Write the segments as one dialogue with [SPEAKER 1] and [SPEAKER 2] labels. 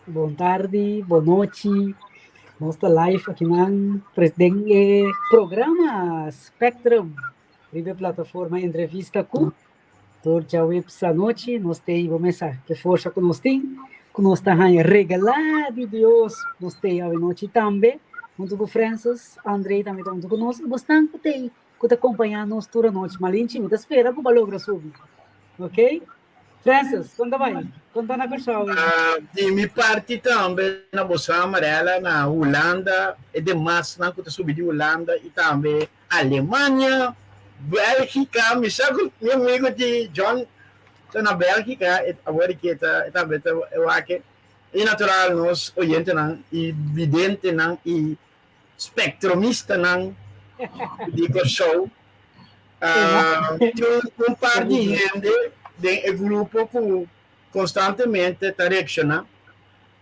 [SPEAKER 1] Bon tardi, bon nochi. Nos ta live aki nan den e programa Spectrum riba e plataforma Entrevista Ku. Tur djaweps anochi nos tei bo mesa ke forsa ku nos tin, ku nos ta haña regalá di Dios. Nos tei awenochi tambe huntu ku Francis, André tambe ta huntu ku nos i bosnan ku tei ku ta kompañá nos tur anochi. Malinchi, mi ta spera ku bo a logra subi. Ok? Francis, kon ta bai? Kon ta na Kòrsou?
[SPEAKER 2] Di mi parti tambe na Bosa Amarela, na Hulanda, e demasnan ku ta subi di Hulanda i tambe Alemania, Bélgika, mi sa ku mi amigu di John ta na Bélgika, e awor di ke ta e tambe ta wak. I natural nos oyentenan i videntenan i spektromistanan di Kòrsou. Tin un par di hende den e grupo ku konstantemente ta reakshoná.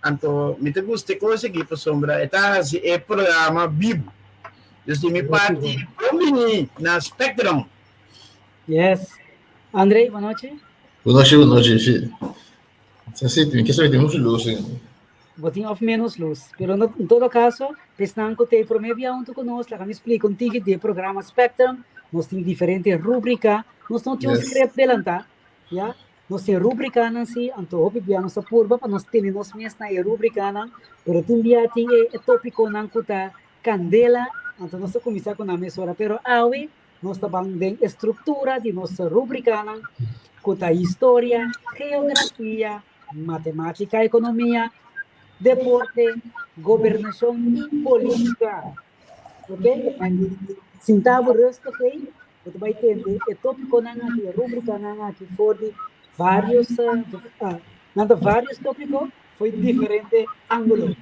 [SPEAKER 2] Anto mi ta gusta e kos aki pasobra e ta hasi e programa bibu. Dus di mi parti, bon bini na Spectrum.
[SPEAKER 1] Yes. André, bon nochi.
[SPEAKER 3] Bon nochi, bon nochi. Si. Si, si, mi ke sabi tin muchu lus.
[SPEAKER 1] Bo tin of menos lus. Pero no, en todo caso, esnan ku te promé bia huntu ku nos, laga mi splika un tiki di e programa Spectrum. Nos tin diferente rubrika. Nos no tin un script delantá, ya. Nos tin rubrikanan si, anto hopi bia nos ta purba pa nos tene nos mes na e rubrikanan, pero tin bia tin e e topikonan ku ta kandela, anto nos ta kuminsá ku nan mesora. Pero awe nos ta ban den e struktura di nos rubrikanan ku ta historia, geografia, matemátika, ekonomia, deporte, gobernashon i polítika. Ok, sinta bo rustig ei, bo ta bai tende e tópikonan aki, e rúbrikanan aki for di vários, nan ta vários tópiko for di diferente ángulo.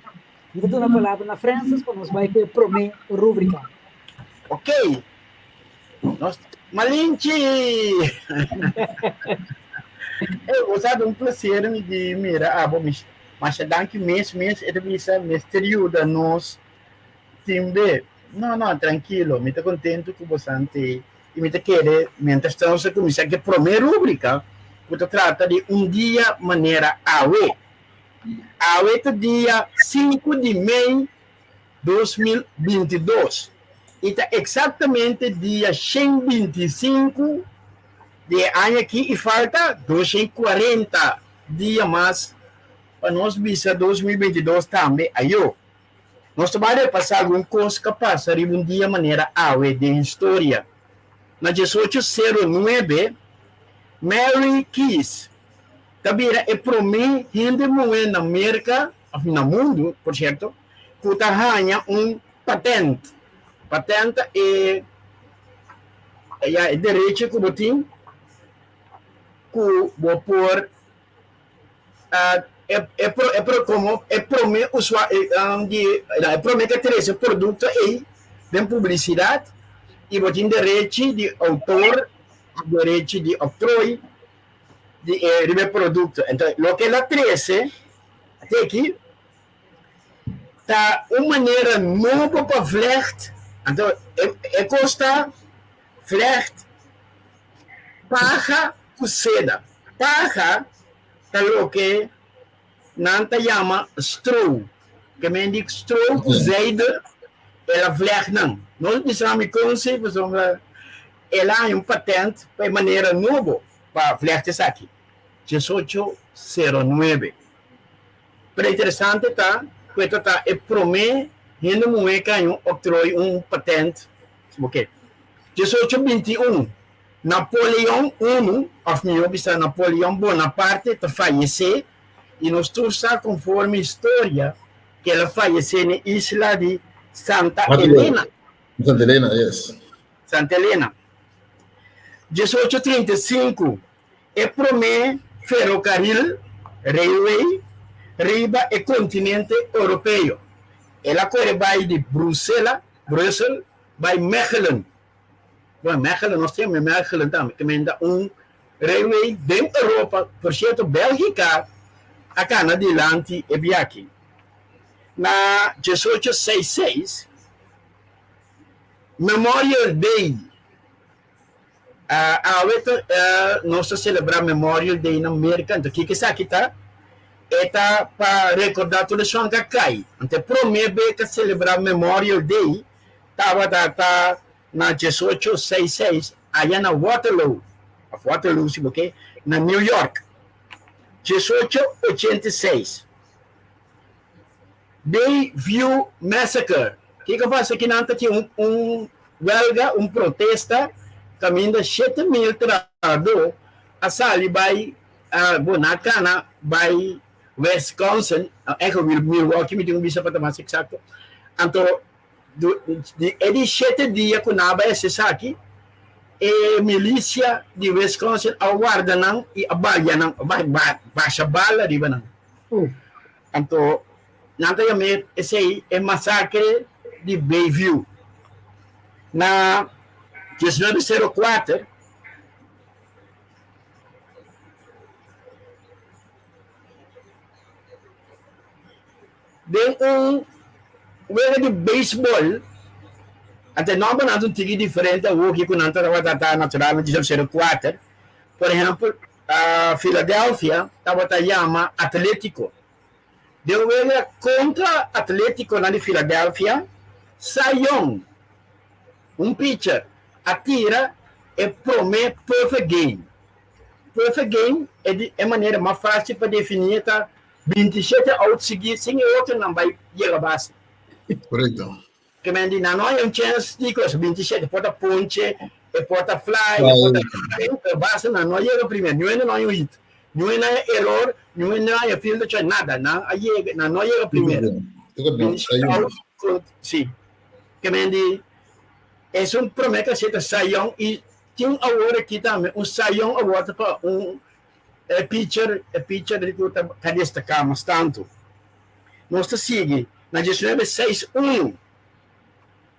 [SPEAKER 1] Mi ta duna palabra na Francis pa nos bai ku e promé rúbrika.
[SPEAKER 2] Ok, nos Malinchi! Ey, bo sa ta un placer mi di mira abo, masha danki mes mes, e ta bisa mester yuda nos Tin be, No, no, trankilo, mi ta kontentu ku bosan te i mi ta kere mientras tanto nos a kuminsá ku e promé rúbrika ku ta trata di un dia manera awe. Awe ta dia sinku di mei 2022 i ta eksaktamente dia 125 di e aña aki i falta 240 dia mas pa nos bisa 2022 tambe ayo. Nos ta bai repasá algun kos ku a pasa riba un dia manera awe den historia. Na 1809, Mary Keyes ta bira e promé hende muhé na Merka, òf na mundu, por sierto, ku ta haña un patènt. Patènt ta e, ya, e derecho ku bo tin ku bo por E e pro e pro komo e promé usua di e promé ke trese produkto ei den publisidat i bo tin derechi di outor, derechi di oktroi di e riba e produkto. Enton loke el a trese te aki ta un manera nobo pa vlègt, anto e e kos ta vlègt Paha ku seda. Paha ta loke nan ta yama stroo. Ke men di stroo ku zijde, el a vlègt nan. Nos bisa mi konsi pasobra el a haña un patent pa e manera nobo pa vlègt esaki, 1809. Pero interesante ta ku e ta ta e promé hende muhé ku a haña un octrooi, un patent. Oke. 1821, Napoleon I, òf mihó bisa Napoleon Bonaparte ta fayesé i nos tur sa konforme historia ku el a fayesé na e isla di Santa Elena.
[SPEAKER 3] Santa Elena, yes.
[SPEAKER 2] Santa Elena. 1835, e promé ferokaril, railway, riba e kontinente Europeo. El a kore bai di Brusela, Brussel, bai Mechelen. Bueno, Mechelen, nos tin Mechelen tambe, ke men ta un railway den Europa. Por sierto, Bélgika a kana dilanti e biachi. Na 1866, Memorial Day, awe ta nos ta selebrá Memorial Day na Merka. Anto kiko esaki ta? E ta pa rekordá tur esun ku a kai. Anto e promé be ku a selebrá Memorial Day tabata ta na diesocho seis seis aya na Waterloo, òf Waterloo si bo ke, na New York. 1886. Bay View Massacre. Kiko a pasa akinan ta tin un welga, un protesta kaminda 7000 trahadó a sali bai bo na kana bai Wisconsin, èk Milwaukee mi tin ku bisa pa ta mas eksakto. Anto e di shete dia ku nan a bai hasi esaki, e milisia di Wisconsin a warda nan i a balia nan, a basha bala riba nan. Anto nan ta yam'é esei e masakre di Bayview. Na 1904, den un wega di beisbòl, anto e nòmbernan ta un tiki diferente awor ku nan tabata ta naturalmente 1904, por ehèmpel, Philadelphia tabata yama Atlético. Den wega kontra Atléticonan di Philadelphia, Cy Young, un pitcher, a tira e promé perfect game. Perfect game e di e manera mas fásil pa definí e ta 27 out siguí sin e otronan bai yega base.
[SPEAKER 3] Korekto.
[SPEAKER 2] Ke men di nan no hay un chens di kos 27 por ta ponche, e por ta fly, e por ta pero base nan no a yega primer, niun hende no hay un hit, niun hende no hay error, niun hende no hay fielder choice, nada, nan a yega, nan no a yega primer. 27 out, si. Ke men di esun prome kaseta Cy Young i tin awor aki tambe un Cy Young award pa un e pitcher, e pitcher di ku ta destaká mas tantu. Nos ta sigui na diesnuebe seis unu,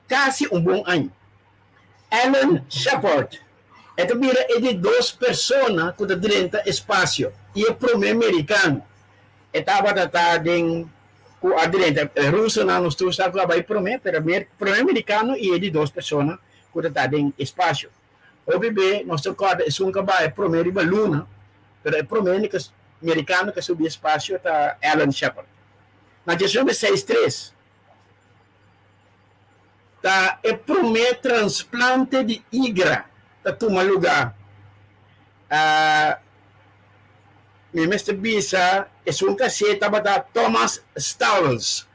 [SPEAKER 2] kasi un bon aña. Alan Shepard, e ta bira e di dos persona ku ta drenta espasio i e promé merikano. E tabata ta den ku a drenta, e rusonan nos tur sa ku a bai promé, pero e promé merikano i e di dos persona ku ta ta den espasio. Hopi be nos ta kòrda esun ku a bai promé riba luna, pero e promé merikano ku a subi espasio ta Alan Shepard. Na 1963 ta e promé transplante di igra ta tuma lugá. Mi mester bisa esun ku a hasié tabata Thomas Stowles.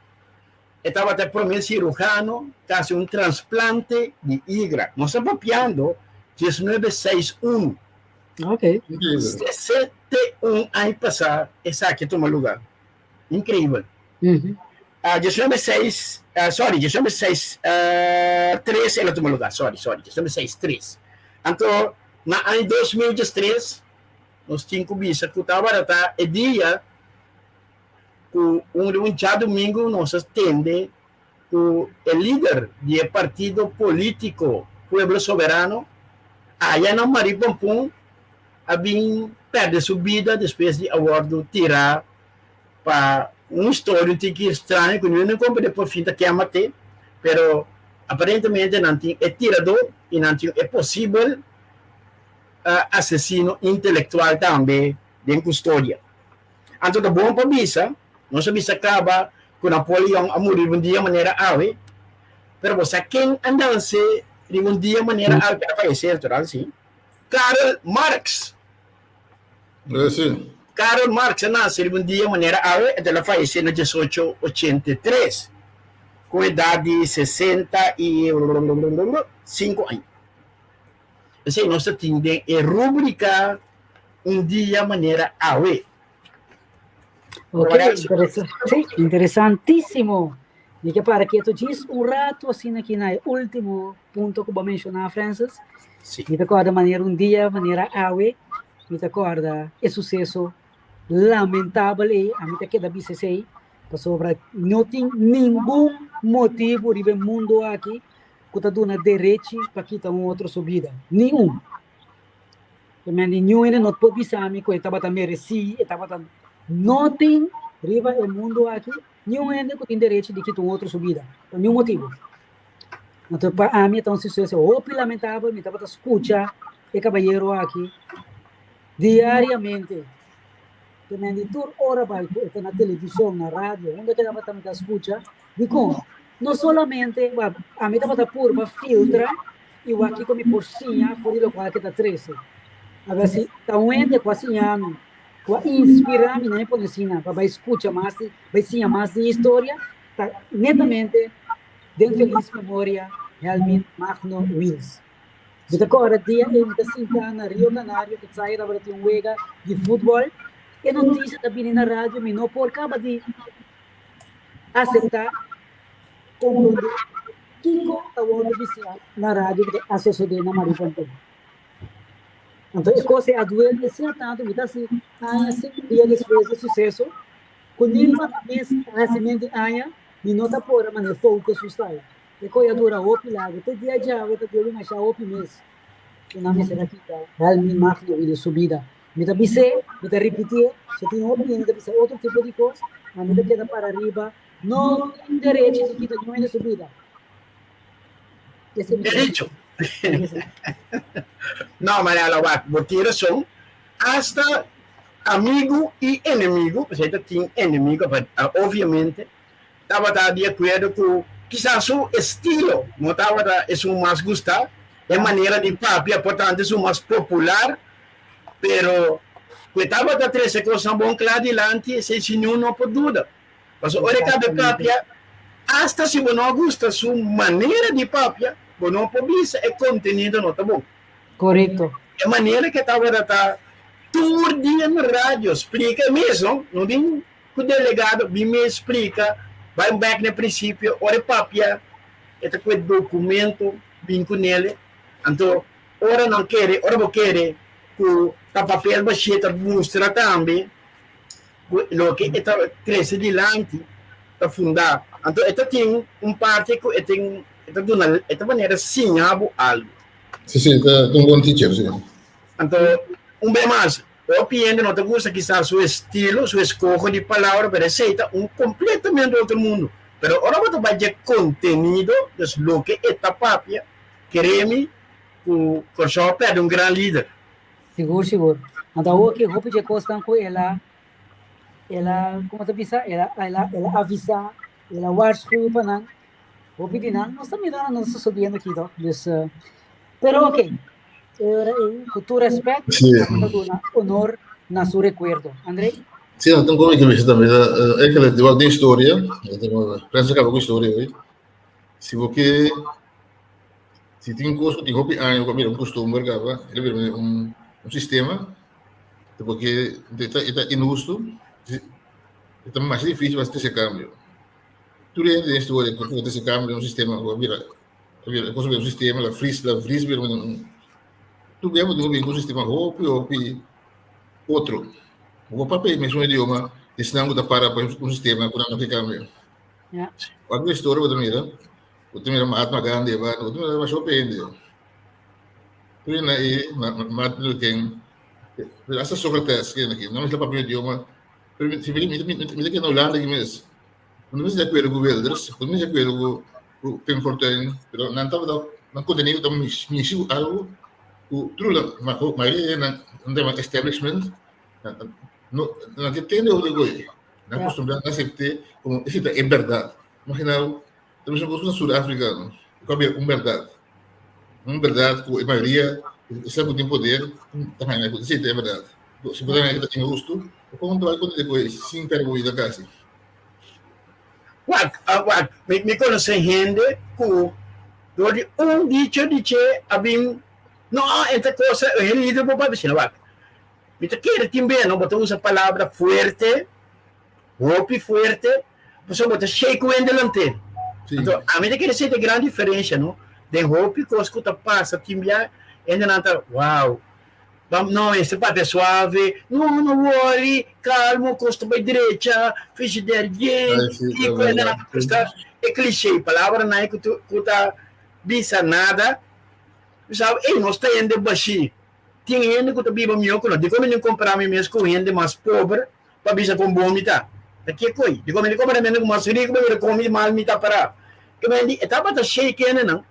[SPEAKER 2] E tabata e promé siruhano ta hasi un transplante di igra. Nos ta papiando 1961.
[SPEAKER 1] Ok.
[SPEAKER 2] 61 aña pasá esaki a tuma lugá. Increíbel. 1906, sorry, 1963 el a tuma lugá, sorry, sorry, 1963. Anto, na aña 2013, nos tin ku bisa ku tabata ta e dia ku un riba un djadumingu nos a tende ku e lider di e partido politiko Pueblo Soberano aya na Marie Pompon a bin pèrdè su bida despues di a wòrdu tirá pa un historia un tiki straño ku niun a komprendé por fin ta ken a mat'é pero aparentemente nan tin e tiradó i nan tin e posibel asesino intelektual tambe den kustodia. Anto ta bon pa bisa, nos a bisa kaba ku Napoleon a muri riba un dia manera awe, pero bo sa ken a nanse riba un dia manera awe ku a fayesé natural si? Karl Marx.
[SPEAKER 3] Si.
[SPEAKER 2] Karl Marx a nanse riba un dia manera awe, anto el a fayesé na 1883 ku edat di 65 aña. Esei nos ta tin den e rúbrika Un dia manera awe.
[SPEAKER 1] Ok, sí, interesantísimo. Mi ke para keto djis un rato asina aki na e último punto ku bo a menshoná, Francis.
[SPEAKER 2] Sí.
[SPEAKER 1] Mi ta kòrda manera un dia manera awe, mi ta kòrda e suseso lamentabel ei, ami ta keda bisa esei, pasobra no tin ningun motibu riba e mundu aki ku ta duna derechi pa kita un otro su bida. Ni un. Te men di niun hende no por bisa mi ku e tabata meresí, e tabata. No tin riba e mundu aki niun hende ku tin derechi di kita un otro su bida, pa niun motibu. Anto pa ami e ta un suseso hopi lamentabel, mi tabata skucha e kabayero aki diariamente. Ke men di tur ora bai ku e ta na televishon, na radio, unda ke tabata mi ta skucha, dikon? No solamente, wak, ami tabata purba filtra i wak kiko mi por siña for di lokual ke ta trese. Awor si ta un hende ku a siña mi, ku a inspirá mi, nan e pone asina pa bai skucha mas di, bai siña mas di historia, ta netamente den felis memoria Helmin Magno Wiels. Mi ta kòrda dia ei mi ta sintá na Rio Canario ku Tsaira tabata tin un wega di futbòl. E notisia ta bini na radio, mi no por kaba di aseptá, komprondé kiko ta wòrdu bisá na radio ku a sosodé na Marie Ponton. Anto e kos ei a duel mi asina tantu, mi ta hasi aña sinku dia despues di e suseso, ku ni pa mi mes hasimentu di aña mi no ta por a manera focus su style. E koe a dura hopi largu, te dia djawe ta debe masha hopi mes ku nan mester a kita Helmin Magno di su bida. Mi ta bis'é, mi ta ripitié, si tin hopi hende ta bisa otro tipo di kos, ma mi ta keda para riba, no tin derecho di kita niun hende su bida.
[SPEAKER 2] Esei mi ta Derecho. No, Mariela, wak, bo tin rason. Asta amigu i enemigu, pasobra ta tin enemigu, obviamente, tabata di akuerdo ku kisas su estilo no tabata esun mas gustá, e manera di papia por tantu esun mas popular, pero ku e tabata trese kosnan bon kla dilanti, esei si niun no por duda. Pasobra ora e kabe papia, asta si bo no a gusta su manera di papia, bo no por bisa e kontenido no ta bon.
[SPEAKER 1] Korekto.
[SPEAKER 2] E manera ku e tabata ta tur dia na radio splika e mes, no? No tin Ku delegado bin mi splika, bai bek na e prinsipio, ora e papia e ta ku e dokumento bin ku nele, anto ora nan kere, ora bo kere ku ta papel bashí ta mustra tambe ku loke e ta trese dilanti ta fundá, anto e ta tin un parti ku e tin e ta duna e ta manera siña bo algu.
[SPEAKER 3] Si, si, ta un bon teacher, si.
[SPEAKER 2] Anto un be mas, Hopi hende no ta gusta kisas su estilo, su eskoho di palabra, pero esei ta un kompletamente otro mundu. Pero ora bo ta bai dje kontenido, dus loke e ta papia, kere mi ku Kòrsou a pèrdè un gran lider.
[SPEAKER 1] Sigur, sigur. Anto awor ki hopi dje kosnan ku el a, el a, komo ta bisa, el a, el a, el a avisá, el a waarschuw pa nan, hopi di nan nos ta mira nan ta sosodiendo aki tòg. Dus, pero oke. E ora ei, ku tur rèspèt, nos ta duna onor na su rekuerdo. André?
[SPEAKER 3] Sí, no tengo que bisa tambe. Eigenlijk, de wat de historia, prensa acaba ku historia hoy. Si bo ke, si tin kos ku tin hopi aña ku a bira un kustumber kaba, el a bira un un sistema, te porque e ta e ta inhusto, e ta masha difícil pa trese kambio. Tur hende den historia ku a trese kambio den un sistema ku a bira E cosa bira un sistema, la fris, la vris bira un tur bia bo tin ku bin ku un sistema hopi hopi otro. Bo por papia e mesun idioma di esnan ku ta para pa un sistema ku nan no ke kambia.
[SPEAKER 1] Ja.
[SPEAKER 3] Wak di historia bo ta mira, bo ta mira Mahatma Gandhi e banda, bo ta mira masha hopi hende. Tur hende ei, Martin Luther King, pero hasta Socrates kende aki, nan mester papia un idioma, pero mi mi mi mi ta keda na Hulanda aki mes. No mester di akuerdo ku Wilders, no mester di akuerdo ku ku Pim Fortuyn, pero nan tabata nan kontenido ta mishi ku algu ku tur la mayoria di nan nan ta yama establishment no nan ke tende otro koe, nan akustumbrá nan asept'é komo esei ta e bèrdat. Imagina bo ta mester un kos ku na Sur Afrika no ku a bira un bèrdat, un bèrdat ku e mayoria esnan ku tin poder ta haña ku esei ta e bèrdat. Si bo ta haña ku ta inhustu, kon ta bai kontende ku e sin pèrdè bo bida kasi?
[SPEAKER 2] Wak, wak, mi, mi konosé hende ku dor di un dicho di che a bin, no, e ta kosa, e lider bo papia asina, wak. Mi ta kere tin bia no, bo ta usa palabra fuerte, hopi fuerte, pasobra bo ta shake un hende delante. Anto, ami ta kere esei ta e gran diferensha, no, den hopi kos ku ta pasa tin bia, hendenan ta, wow, Bam no mester papia suave, no no worry, calmo, cos ta bay drecha, frigidaire yen, kico e nan ta gusta, e cliché, palabranan ei cu ta bisa nada, bo sabi, ey nos ta hende bashi, tin hende cu ta biba miho cu nos, dicon mi no compara mi mes cu hende mas pober pa bisa con bon mi ta? Ta kico ey? Dicon mi no compara mi mes cu mas rico pa mira con mi mal mi ta para? Kico e tabata shake hendenan,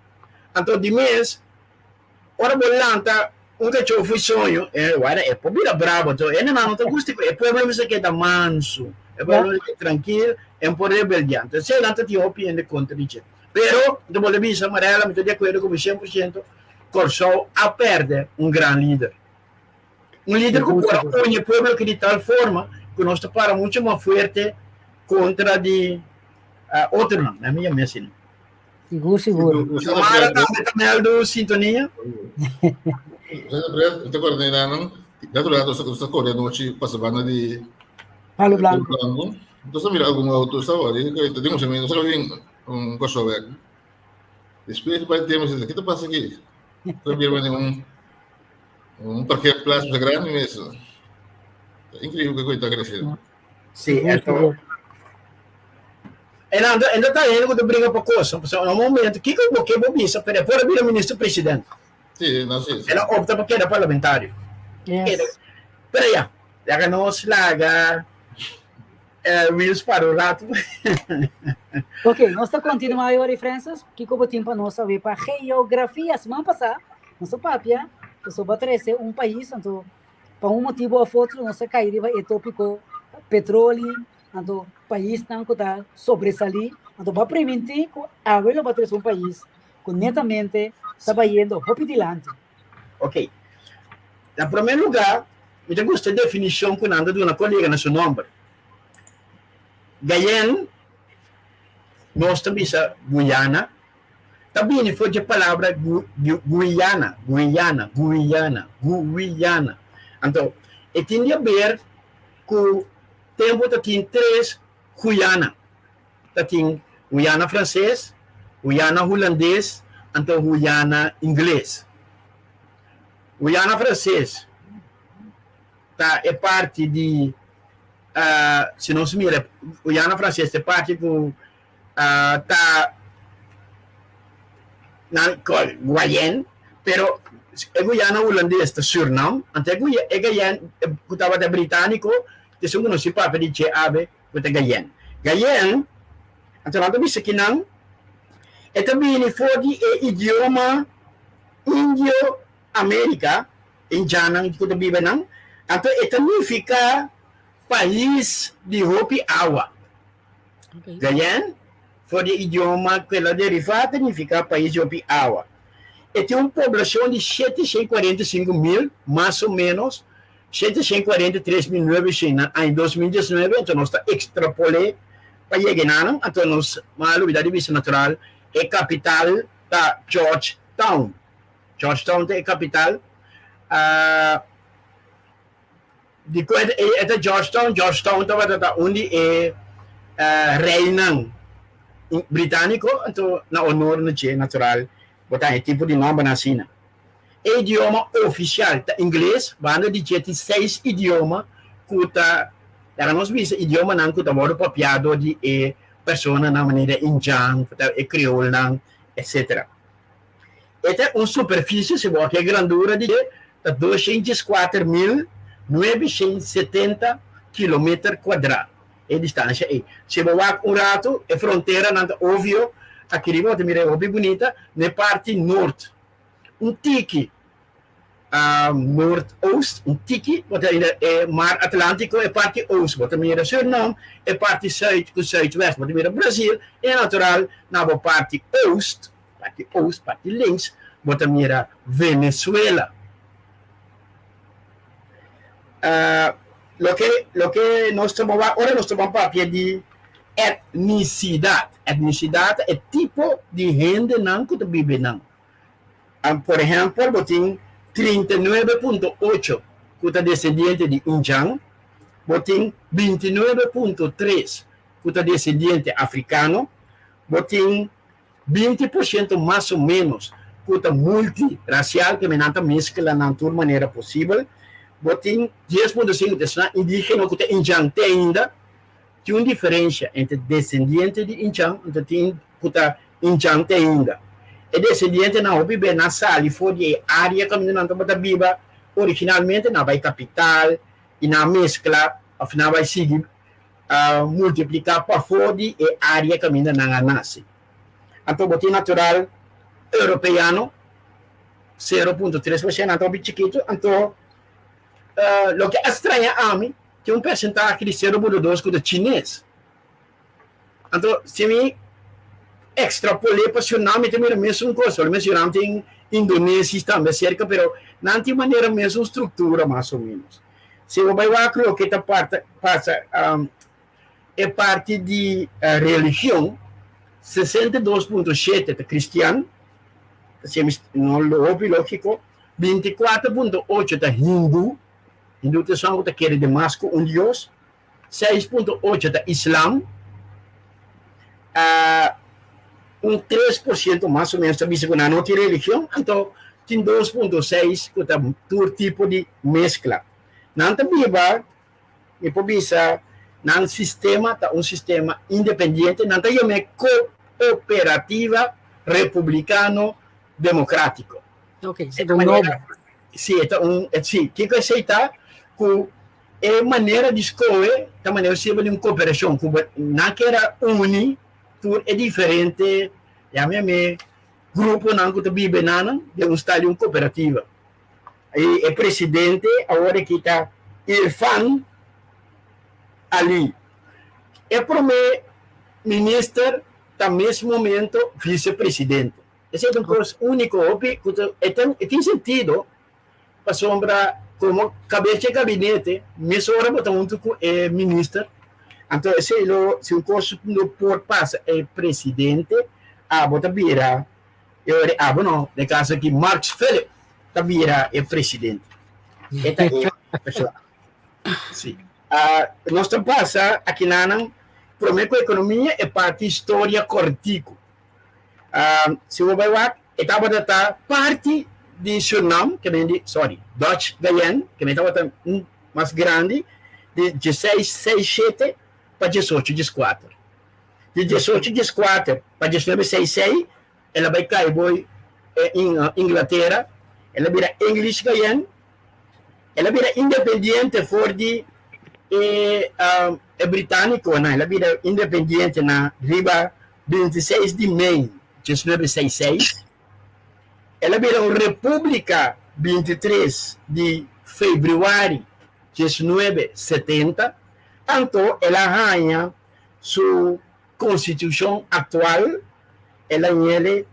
[SPEAKER 2] anto di mes ora bo lanta. Un kachó fui soño, e wara e por bira brabo, anto e nan no ta gusta ku e pueblo mester keda mansu, e pueblo mester keda trankil, e no por rebeldiá. Anto esei nan ta tin hopi hende kontra di dje. Pero, mi ta bolbe bisa, Marella, mi ta di akuerdo ku mi shen por shento, Kòrsou a pèrdè un gran lider. Un lider ku por a uni e pueblo aki di tal forma ku nos ta para mucho mas fuerte kontra di otronan. Mi a yam'é asina.
[SPEAKER 1] Sigur, sigur.
[SPEAKER 2] Xiomara tambe ta meldu sintonia.
[SPEAKER 3] Usted te acuerdas de nan? Dato rato usted corre anoche pasa banda di
[SPEAKER 1] Palo Blanco. Blanco.
[SPEAKER 3] Entonces mira algún auto estaba ahí, que te digo, se me no sabe bien un coso ver. Después de tiempo, ¿qué te pasa aquí? Entonces mira un un parkeerplaats grande mesmo. Increíble que está creciendo.
[SPEAKER 2] Sí, esto. En ando, en ta hende ku ta bringa pa kos. Pasobra na un momento, kiko bo ke bo bisa, pero e por a bira minister president.
[SPEAKER 3] Sí, no, sí, sí.
[SPEAKER 2] El a opta pa keda parlamentario.
[SPEAKER 1] Yes.
[SPEAKER 2] Pero ya, laga nos laga eh, Wills para un rato.
[SPEAKER 1] Ok, nos ta kontinuá ayora, Francis. Kiko bo tin pa nos awe pa geografia? Siman pasá, nos a papia, pasobra bo a trese un pais, anto Pa un motibu of otro nos a kai riba e topiko petroli, anto paisnan ku ta sobresalí, anto bo a primintí ku awe lo bo a trese un pais ku netamente ta bayendo hopi dilanti.
[SPEAKER 2] Ok. Na promé lugá, mi ta gusta e definishon ku nan ta duna kolega na su nòmber. Guyane, nos ta bisa Guyana, ta bini for dje palabra Guyana, Guyana, Guyana, Guyana. Anto, e tin di haber ku tempu ta tin tres Guyana. Ta tin Guyana franses, Guyana hulandes, anto Guyana ingles. Guyana franses ta e parti di, si nos mira, Guyana franses ta e parti ku ta nan call Guayen, pero e Guyana Hulandes ta Surinam, anto e Guya e Gayen cu tabata Britanico ta esun cu nos si papia di dje awe cu ta Gayen. Gayen, anto nan ta bisa kinan e ta bini for di e idioma Indio America, Indiannan cu ta biba nan, anto e ta nifica pais di hopi awa. Guyane, for di e idioma ku el a derivá, ta nifiká pais di hopi awa. E tin un poblashon di 745 mil, mas o ménos, 743,900 na aña 2019, anto nos ta ekstrapol'é pa yega enanan, anto nos mas lubidá di bisa natural, e kapital ta Georgetown. Georgetown ta e kapital. Di ku e ta Georgetown? Georgetown tabata ta un di e reinan britániko, anto na honor na dje natural bo ta haña e tipo di nòmbernan asina. E idioma ofisial ta ingles, banda di dje tin seis idioma ku ta, laga nos bisa idiomanan ku ta wòrdu papiá dor di e personanan manera indjan, ku ta e kreolnan, etsetera. E ta un superfisie, si bo wak e grandura di dje, ta 204,970 kilometer kuadrá, e distansia ei. Si bo wak un ratu, e fronteranan ta ovio, aki riba bo ta mira e hopi bunita, na e parti nort, un tiki noord-oost, un tiki, bo ta mira e mar Atlantiko, e parti oost bo ta mira Surinam, e parti zuid ku zuidwest bo ta mira Brazil, i natural na bo parti oost, Parti oost, parti links, bo ta mira Venezuela. Loke, loke nos ta wak, ora nos ta ban papia di etnisidat. Etnisidat ta e tipo di hendenan ku ta biba einan. Por ehèmpel, bo tin 39.8 ku ta desendiente di indjan, bo tin 29.3 ku ta desendiente afrikano, bo tin 20% mas o ménos ku ta multirasial, ke nan ta meskla nan tur manera posibel. Bo tin 10.5 ta esnan indígena ku ta indjan te ainda. Tin un diferensha entre desendiente di indjan anto tin ku ta indjan te ainda. E desendientenan hopi be nan sali for di e área kaminda nan tabata biba originalmente, nan bai kapital i nan meskla òf nan bai sigui a multipliká pafó di e área kaminda nan a nase. Anto bo tin natural europeano. 0.3%, anto hopi chikitu, anto uh, loke a straña ami, tin un persentahe di 0.2 ku ta chines. Anto si mi extrapol'é pa Surinam, mi ta mira mesun kos, solamente Surinam tin Indonesisch tambe serka, pero nan tin manera mesun struktura mas o menos. Si bo bai wak loke ta parta pasa um, e parti di uh, religion, 62.7 ta cristian, ta no hopi lógiko, 24.8 ta hindu, hindu ta esun ku ta kere den mas ku un dios, 6.8 ta islam, uh, un 3% mas o menos ta bisa ku nan no tin religion, anto tin 2.6 ku ta tur tipo di meskla. Nan ta biba, mi por bisa, nan sistema ta un sistema independiente, nan ta yam'é Cooperativa Republicano Democratico.
[SPEAKER 1] Ok, esei ta un nobo.
[SPEAKER 2] Si, e ta un, si, kiko esei ta? Ku e manera di skohe ta manera sirbi di un koperashon ku nan kier a uni tur e diferente yam'e gruponan ku ta biba enanan den un style di un kooperativa. I e presidente awor aki ta Irfaan Ali. E prome minister ta mes momento visepresidente. Esei ta un kos úniko hopi ku ta e tin sentido pasobra komo kabes dje gabinete mesora bo ta huntu ku e minister anto esei lo si un kos no por pasa e presidente abo ta bira e ora abo no den kaso aki Marks Philip ta bira e presidente e ta e persona si nos ta pasa akinanan prome ku ekonomia e parti historia kòrtiku. Si bo bai wak, e tabata ta parti di Surinam, ke men di, sorry, Dutch Guyana, ke men tabata un mas grandi, di dieseis seis shete pa diesocho dieskuater. Di diesocho dieskuater pa diesnuebe seis seis, el a bai kai boi Inglatera, el a bira English Guyana, el a bira independiente for di e e británikonan, el a bira independiente na riba 26 di mei 1966, el a bira un repúblika 23 di febrüari 1970, anto el a haña su konstitushon aktual el a ñele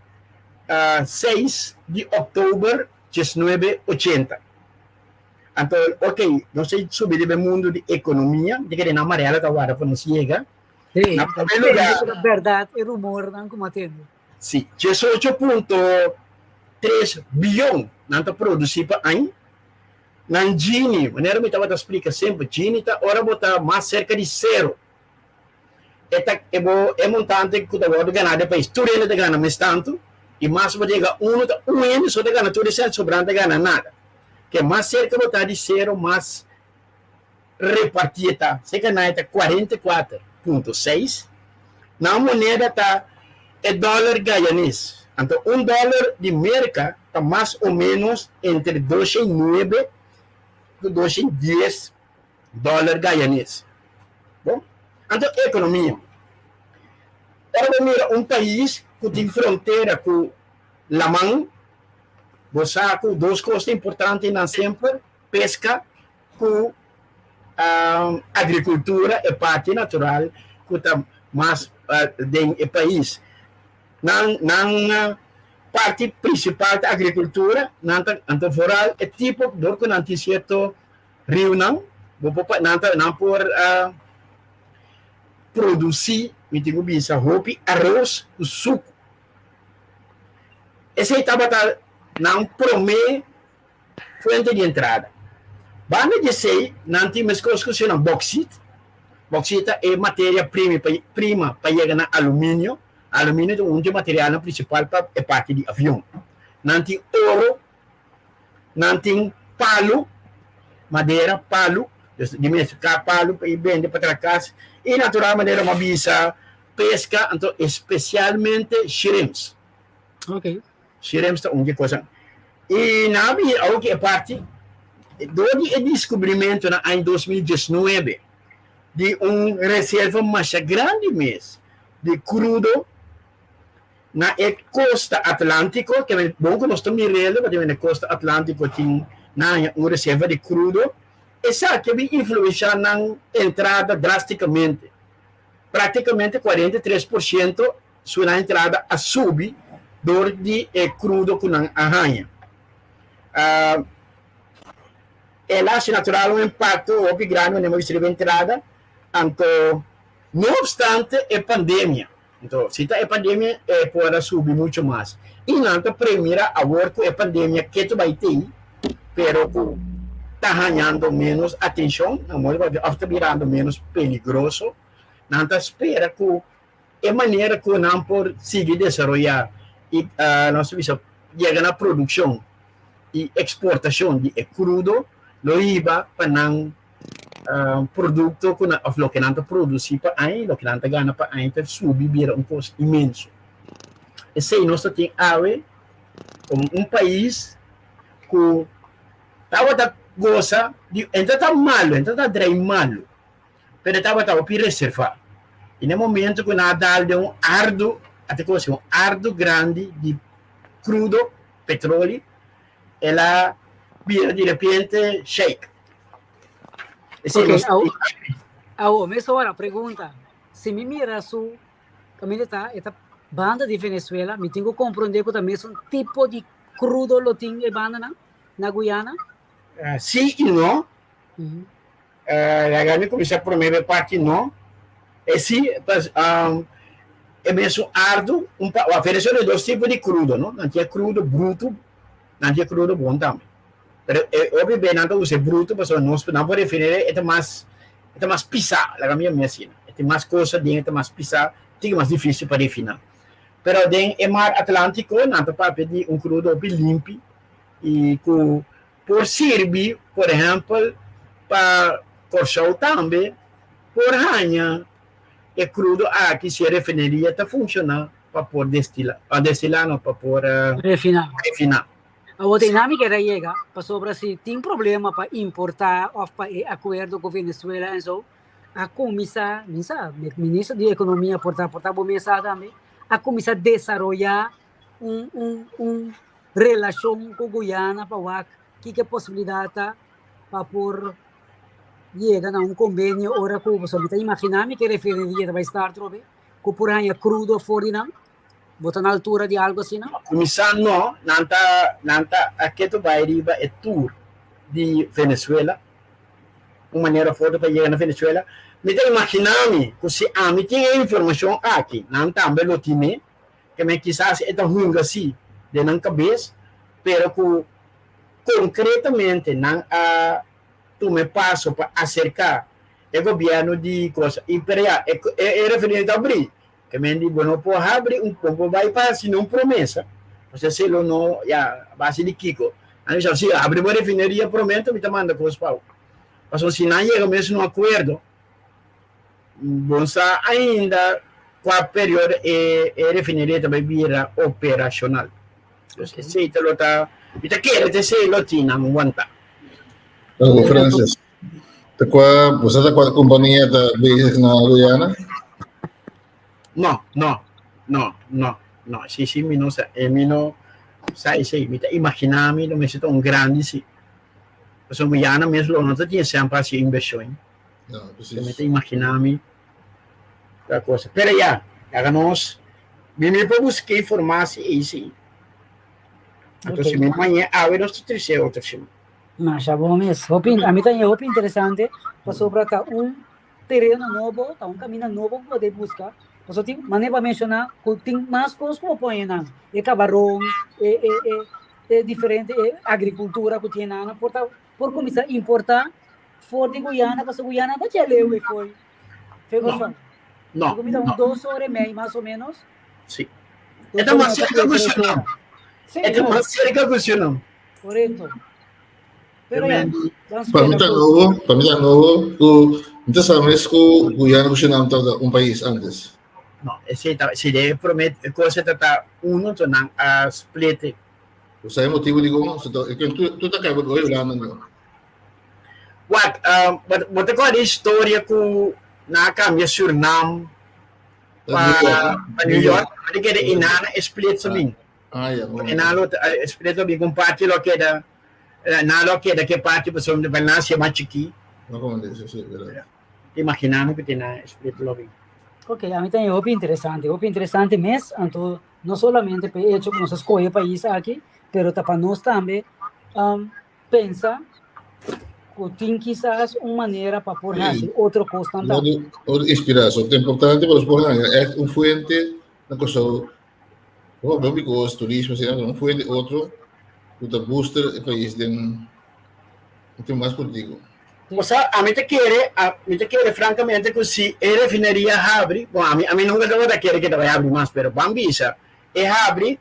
[SPEAKER 2] 6 di òktober 1980. Anto, ok, nos a subi riba e mundu di ekonomia, mi ta kere nan Mariela ta warda pa nos yega.
[SPEAKER 1] Sí, na primer lugar, ta berdad e rumornan ku a tende.
[SPEAKER 2] Sí, 18.3 biyon nan ta produsí pa aña. Nan Gini, manera mi tabata splika semper, Gini ta ora bo ta mas serka di sero. E ta e bo e montante ku ta wòrdu ganá den pais, tur hende ta gana mes tantu, i mas bo ta yega unu ta un hende so ta gana tur e sènt, sobrante ta gana nada. Ke mas serka bo ta di sero, mas repartí e ta. Se gana e ta 44.6. Nan moneda ta e dòler gayanes. Anto un dòler di Merka ta mas o ménos entre 209 ku 210 dòler gayanes. Bon, anto ekonomia. Ora bo mira un pais ku tin frontera ku laman, bo sa ku dos kos ta importante nan semper, peska ku agrikultura e parti natural ku ta mas den e pais. Nan nan parti prinsipal ta agrikultura, nan ta anto foral e tipo dor ku nan tin sierto riunan bo por nan ta nan por produsí mi tin ku bisa hopi aros ku suku. Esei tabata nan promé fuente di entrada. Banda di esei, nan tin meskos ku sina boksit. Boksit ta e materia primi pa prima pa yega na aluminio. Aluminio ta un di e materialnan prinsipal pa e parti di avion. Nan tin oro, nan tin palu, madera, palu, dus di mes ka palu pa i bende pa traha kas. I natural manera mi a bisa peska, anto espesialmente shrimps.
[SPEAKER 1] Okay.
[SPEAKER 2] Shrimps ta un di e kosanan. I nan a bira awor ki e parti, dor di e diskubrimentu na aña 2019 di un reserva masha grandi mes di krudo. Na e kosta Atlántiko, ke men bon ku nos ta mir'el, pasobra na e kosta Atlántiko tin nan haña un reserva di krudo, esaki a bin influenshá nan entrada drástikamente. Práktikamente 43% su nan entrada a subi dor di e krudo ku nan a haña. El a hasi natural un impakto hopi grandi manera bo bisa riba entrada, anto no opstante e pandemia. Anto, si ta e pandemia e por a subi mucho mas. I nan ta premira awor ku e pandemia ketu bai tei, pero ku ta hañando menos atenshon, nan modo papia, òf ta birando menos peligroso. Nan ta spera ku e manera ku nan por sigui desaroyá i nos ta bisa yega na produkshon i eksportashon di e krudo lo hiba pa nan produkto ku nan òf loke nan ta produsí pa aña i loke nan ta gana pa aña ta subi bira un kos inmenso. Esei nos ta tin awe komo un pais ku tabata gosa di, e no ta malu, e no ta drei malu, pero e tabata hopi reservá. I na e momento ku nan a dal den un ardu, a ta kosi un ardu grandi di krudo, petroli, el a bira di repente shake.
[SPEAKER 1] Esei nos Ok, awo, mesora pregunta. Si mi mira su kaminda ta, e ta banda di Venezuela, mi tin ku komprondé ku ta mesun tipo di krudo lo tin e bandanan na Guyana?
[SPEAKER 2] Si i no. Laga mi kuminsá promé be parti no. E si, pas, e mesun ardu, un pa, Venezuela e dos tipo di krudo, no? Nan tin e krudo brutu, nan tin e krudo bon tambe. Pero e hopi be nan ta usa e brutu pasobra nos nan por refineria e ta mas e ta mas pisá, laga mi yam'é asina. E tin mas cosa den, e ta mas pisá, tin mas difícil pa refiná. Pero den e mar Atlántiko nan ta papia di un krudo hopi limpi i ku por sirbi, por ehèmpel, pa Kòrsou tambe por haña e krudo aki si e refineria ta funshoná pa por destilá, pa destilá no, pa por
[SPEAKER 1] Refiná.
[SPEAKER 2] refiná.
[SPEAKER 1] Awor dinámika ta yega pasobra si tin problema pa importá òf pa e akuerdo ku Venezuela en so, a kuminsá, mi sa, minister di ekonomia por ta, por ta bo mes sa tambe, a kuminsá desaroyá un un un relashon ku Guyana pa wak kiko e posibilidat ta pa por yega na un kombenio ora ku, pasobra mi ta imaginá mi ku e refineria ta bai start atrobe, ku por haña krudo for di nan. Bo ta na altura di algo asina?
[SPEAKER 2] Kuminsá no, nan ta nan ta a ketu bai riba e tour di Venezuela, un manera of otro pa yega na Venezuela. Mi ta imaginá mi ku si ami tin e informashon aki, nan tambe lo tin'é, ke men kisas e ta hunga si den nan kabes, pero ku konkretamente nan a tuma e paso pa aserká e gobièrnu di cosa i pero ya e e refineria ta abrí. Ke men di, Bo no por habri un bo por bai pa hasi un promesa, pasobra esei lo no, ya, a base di kiko? Nan bisa, Si, habri bo refineria promé, anto mi ta manda kos pa bo. Pasobra si nan yega mes un akuerdo, bo no sa ainda kua periodo e e refineria ta bai bira operashonal. Dus esei ta lo ta, mi ta kere ta esei lo tin nan wantá.
[SPEAKER 3] Algo, Francis. Ta kua, bo sa ta kua kompania ta bezig na Guyana?
[SPEAKER 2] No, no, no, no, no. Si, si, mi no sa. E mi no sa esei. Mi ta imaginá mi lo mester ta un grandi si. Pasobra Guyana mes lo no ta tin esèn pa hasi invershon.
[SPEAKER 3] No, precies.
[SPEAKER 2] Mi ta imaginá mi ta cosa. Pero ya, laga nos, mi mi por buska informatie ei si. Anto si mi mañe awe nos ta trese otro siman.
[SPEAKER 1] Masha bon mes. Hopi, a mi ta haña hopi interesante pasobra ta un tereno nobo, ta un kaminda nobo ku bo debe buska. Pasobra tin, manera bo a menshoná, ku tin mas kos ku bo por haña nan. E kabaron, e e e e diferente e agrikultura ku tin nan, por ta por kuminsá importá for di Guyana, pasobra Guyana no ta dje leu ei foi. Fe
[SPEAKER 2] No,
[SPEAKER 1] Gosfan.
[SPEAKER 2] no,
[SPEAKER 1] Ku mi ta un
[SPEAKER 2] no.
[SPEAKER 1] dos ora i mei mas o ménos.
[SPEAKER 2] Sí.
[SPEAKER 1] Dos
[SPEAKER 2] E ta
[SPEAKER 1] ora i
[SPEAKER 2] mas
[SPEAKER 1] mei pa
[SPEAKER 2] serka ku
[SPEAKER 1] tres
[SPEAKER 2] Surinam.
[SPEAKER 1] ora. Sí,
[SPEAKER 2] E ta
[SPEAKER 1] no.
[SPEAKER 2] mas serka ku Surinam.
[SPEAKER 1] Correcto. Pero ya, dan
[SPEAKER 3] Pa mi
[SPEAKER 1] spera
[SPEAKER 3] ta
[SPEAKER 1] ku
[SPEAKER 3] nobo, pa mi ta nobo ku mi ta sa mes ku Guyana ku Surinam tabata un pais antes.
[SPEAKER 2] No, esei ta, si de promé cosa ta ta uno, enton nan a split e.
[SPEAKER 3] Bo sa e motibu dikon? So ta, tu, tu ta kai bo Hulanda no.
[SPEAKER 2] Wak, bo, bo ta kòrda e historia ku nan a kambia Surinam? Pa New York, mi kere inana e split sa bin.
[SPEAKER 3] Ah, ja, bom.
[SPEAKER 2] Inana lo split lo bin un parti lo keda na lo keda ke parti pasobra pa nasia mas chikí.
[SPEAKER 3] No como dice, sí, verdad.
[SPEAKER 2] Imaginando que tiene split lo bin.
[SPEAKER 1] Ok, a mi también hopi interesante, hopi interesante mes, anto no solamente pe hecho que nos escoge país aki, pero ta pa nos tambe um, pensa ku tin kisas un manera pa por hasi otro kosnan
[SPEAKER 3] tambe. Otro inspiracion. Ta importante pa nos por haña echt un fuente na Kòrsou. Hopi hopi kos, turismo, asina, un fuente otro ku ta booster e pais den un tempu mas kortiku.
[SPEAKER 2] Osea, ami ta kere, mi ta kere frankamente ku si e refineria habri, bon ami ami nunka tabata kere ke ta bai habri mas, pero ban bisa e habri,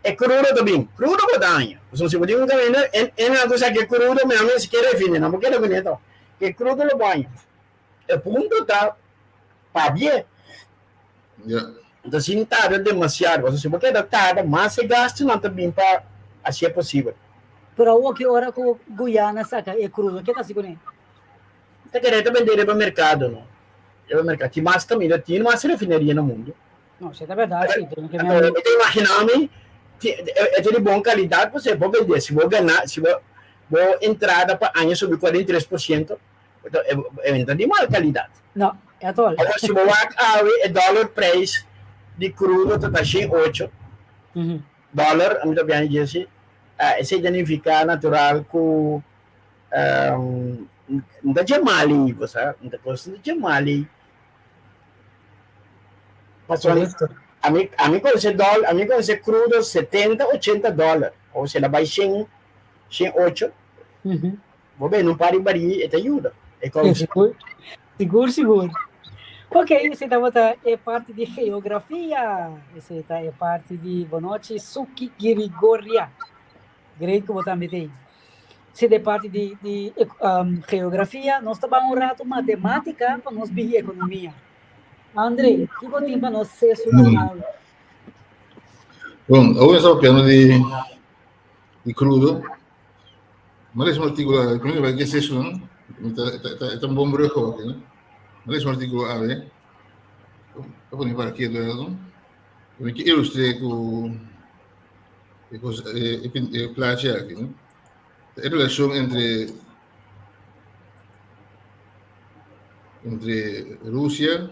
[SPEAKER 2] E crudo ta bin. Crudo bo daña. Pasobra si bo tin un caminda, en en nan ku sa ke crudo mi nan mester ke refine, nan por keda kuné to. Ke crudo lo baña. E punto ta pabia.
[SPEAKER 3] Ja.
[SPEAKER 2] Enton sin tarda demasiado, pasobra si bo keda tarda, mas e gastunan ta bin pa hasié posibel.
[SPEAKER 1] Pero awor ki ora ku Guyana saka e crudo, ke ta hasi kuné?
[SPEAKER 2] Ta kere ta bende riba mercado, no? Riba mercado. Tin mas caminda, tin mas refineria na mundo.
[SPEAKER 1] No, si ta berdad, si. Pero
[SPEAKER 2] que me... Mi ta imagina mi, e ta di bon calidad, pues e por bende. Si bo gana, si bo, bo entrada pa aña subi 43%, e ta di mal calidad.
[SPEAKER 1] No, e tol.
[SPEAKER 2] Awor, si bo wak awe, e dollar prijs di crudo ta ta 108 dollar, ami ta biaha djesi, esei ta nifica natural cu no ta dje mal ei, bo sa, no ta cos no ta dje mal ei. Pasobra ami ami conoce dol ami conoce crudo 70 80 dollar o si el a bay shen shen ocho bo bende un par di barí e ta yuda e causa.
[SPEAKER 1] Sigur sigur. Ok esei tabata e parti di geografia esei ta e parti di bonochi Suki Girigoria. Great ku bo tambe ta ei. Si de parti di di geografia, nos ta ban un rato matematica pa nos bini economia. Andre, kiko tin pa nos sesu nan awe?
[SPEAKER 3] Bon, awe nos ta papiando di di crudo. Mi a lesa un artículo awe, primero bai ke sesu nan, e ta un bon brug awor aki, no? Mi a lesa un artículo awe, ta pone para ketu rato, mi ke ilustr'é ku E kos e e plachi aki no e relashon entre entre Rusia,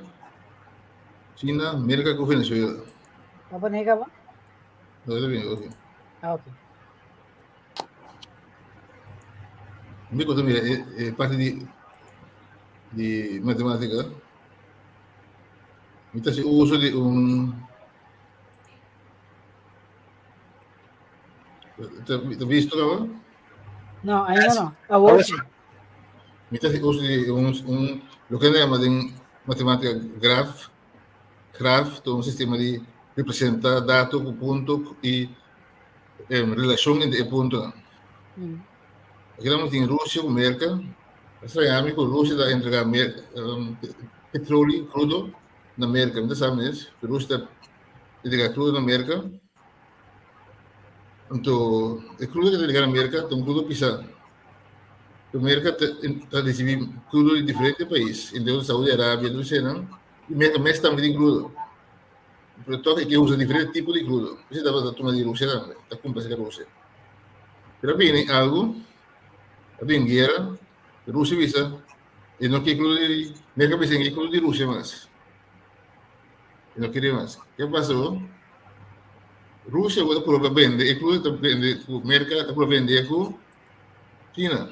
[SPEAKER 3] China, Merka ku Venezuela.
[SPEAKER 1] A pone kaba?
[SPEAKER 3] No, ta bien, ok.
[SPEAKER 1] Ah, ok.
[SPEAKER 3] Mi kota mira e e parti di di matematika. Mi ta hasi uso di un Ta visto kaba?
[SPEAKER 1] No, ainda no. Awor sí.
[SPEAKER 3] Mi ta uso di un, un lo que llama den matemática graph, graph ta un sistema di representa dato ku punto i eh, relacion entre e puntonan. Aki nan tin Rusia ku Merka. Extraña mi ku Rusia ta entrega Merka, um, petróleo crudo na Merka. Mi ta sa mes, Rusia ta entrega crudo na Merka. Anto e crudo que ta entrega na Merka ta un crudo pisá. Pero Merka ta, ta recibi crudo di diferente pais, entre otro Saudi Arabia, tur eseinan. I Merka mes tambe tin crudo. Pero toch e ke usa diferente tipo di crudo. Esei tabata tuma di Rusia tambe, ta cumpra cerca Rusia. Pero a bini algo, a bini guera, Rusia bisa e no ke crudo di, Merka bisa e no ke crudo di Rusia mas. E no kere mas. Ke pasó? Rusia awor ta purba bende e crudo ta bende ku Merka ta purba bende ku China.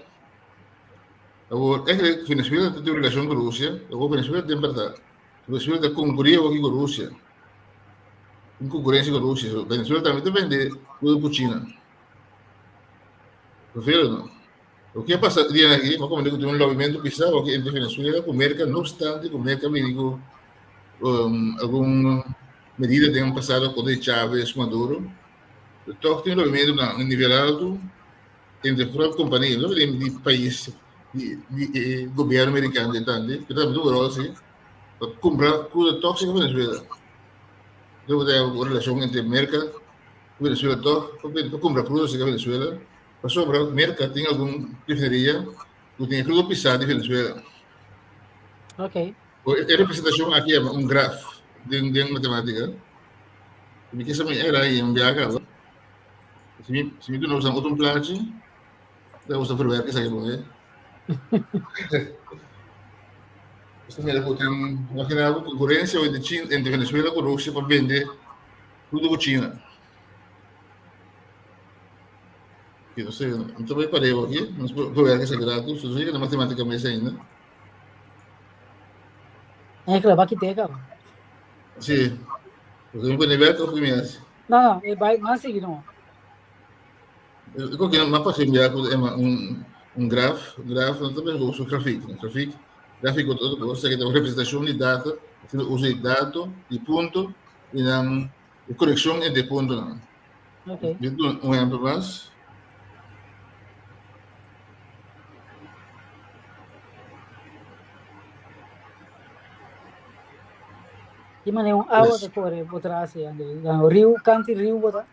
[SPEAKER 3] Awor eigenlijk Venezuela ta tin un relashon ku Rusia, awor Venezuela tin bèrdat. Venezuela ta konkurí awor aki ku Rusia. Un konkurensia ku Rusia. So Venezuela tambe ta bende crudo ku China. Prefiero no. Loke a pasa dia aki, mi a komprende ku tin un lobbymentu pisá awor entre Venezuela ku Merka, no obstante ku Merka bini ku um, algun medida den pasado kontra di Chávez, Maduro, pero tòg tin un lobbymentu na un nivel altu entre vooral kompania, no di di pais, di di e gobierno amerikano den tante, pero tambe tin un ròl si, pa kumpra krudo tóksiko Venezuela. Entonces bo ta un relashon entre Merka ku Venezuela tòg pa kumpra krudo serka Venezuela. Pasobra Merka tin algun refineria ku tin e krudo pisá di Venezuela.
[SPEAKER 1] Ok.
[SPEAKER 3] E representashon aki yama un graf. den den matemática. Mi ke sa mi era y un biaha caba. Si mi si mi duna boso otro un plachi, ta boso verwerk esaki bon, eh. Boso mira ku tin imagina bo konkurensia entre China, entre Venezuela ku Rusia pa bende crudo ku China. Ki no sé, no ta bai parebo aki, nos por verwerk esaki rato, so no sé na matemática mes ainda.
[SPEAKER 1] Eigenlijk, wat je tegen?
[SPEAKER 3] Sí. Porque mi pone wet of mi hace?
[SPEAKER 1] No, no, e bai, maar sigui no.
[SPEAKER 3] Ik ook in mapa geen ja, un un graf, graf, no también uso grafiek, un grafiek, grafiek otro cosa que una representación de dato, uso de dato, de punto, y dan conexión entre punto.
[SPEAKER 1] Okay.
[SPEAKER 3] Un ejemplo más.
[SPEAKER 1] Ki manera un awa ta kore bo tras ei, André? Dan riu, kanti riu bo ta?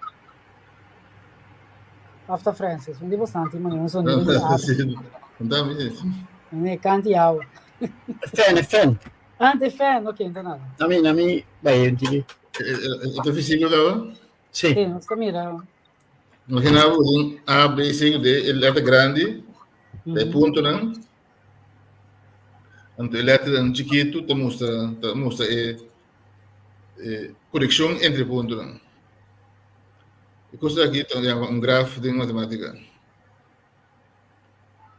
[SPEAKER 1] Of ta Francis? Un di bosnan tin manera un sonido di awa. Manera kanti awa.
[SPEAKER 2] Fan, e fan.
[SPEAKER 1] Ah, te fan, ok, no ta nada.
[SPEAKER 2] Nami, nami, bai un tiki.
[SPEAKER 3] Ta visibel kaba?
[SPEAKER 2] Sí.
[SPEAKER 1] Sí, nos ta mira.
[SPEAKER 3] Imagina bo un A, B, C, D, e letter grandi, e puntonan. Anto e letternan chikitu ta mustra ta mustra e e konekshon entre puntonan. E kos aki ta yama un graf den matematika.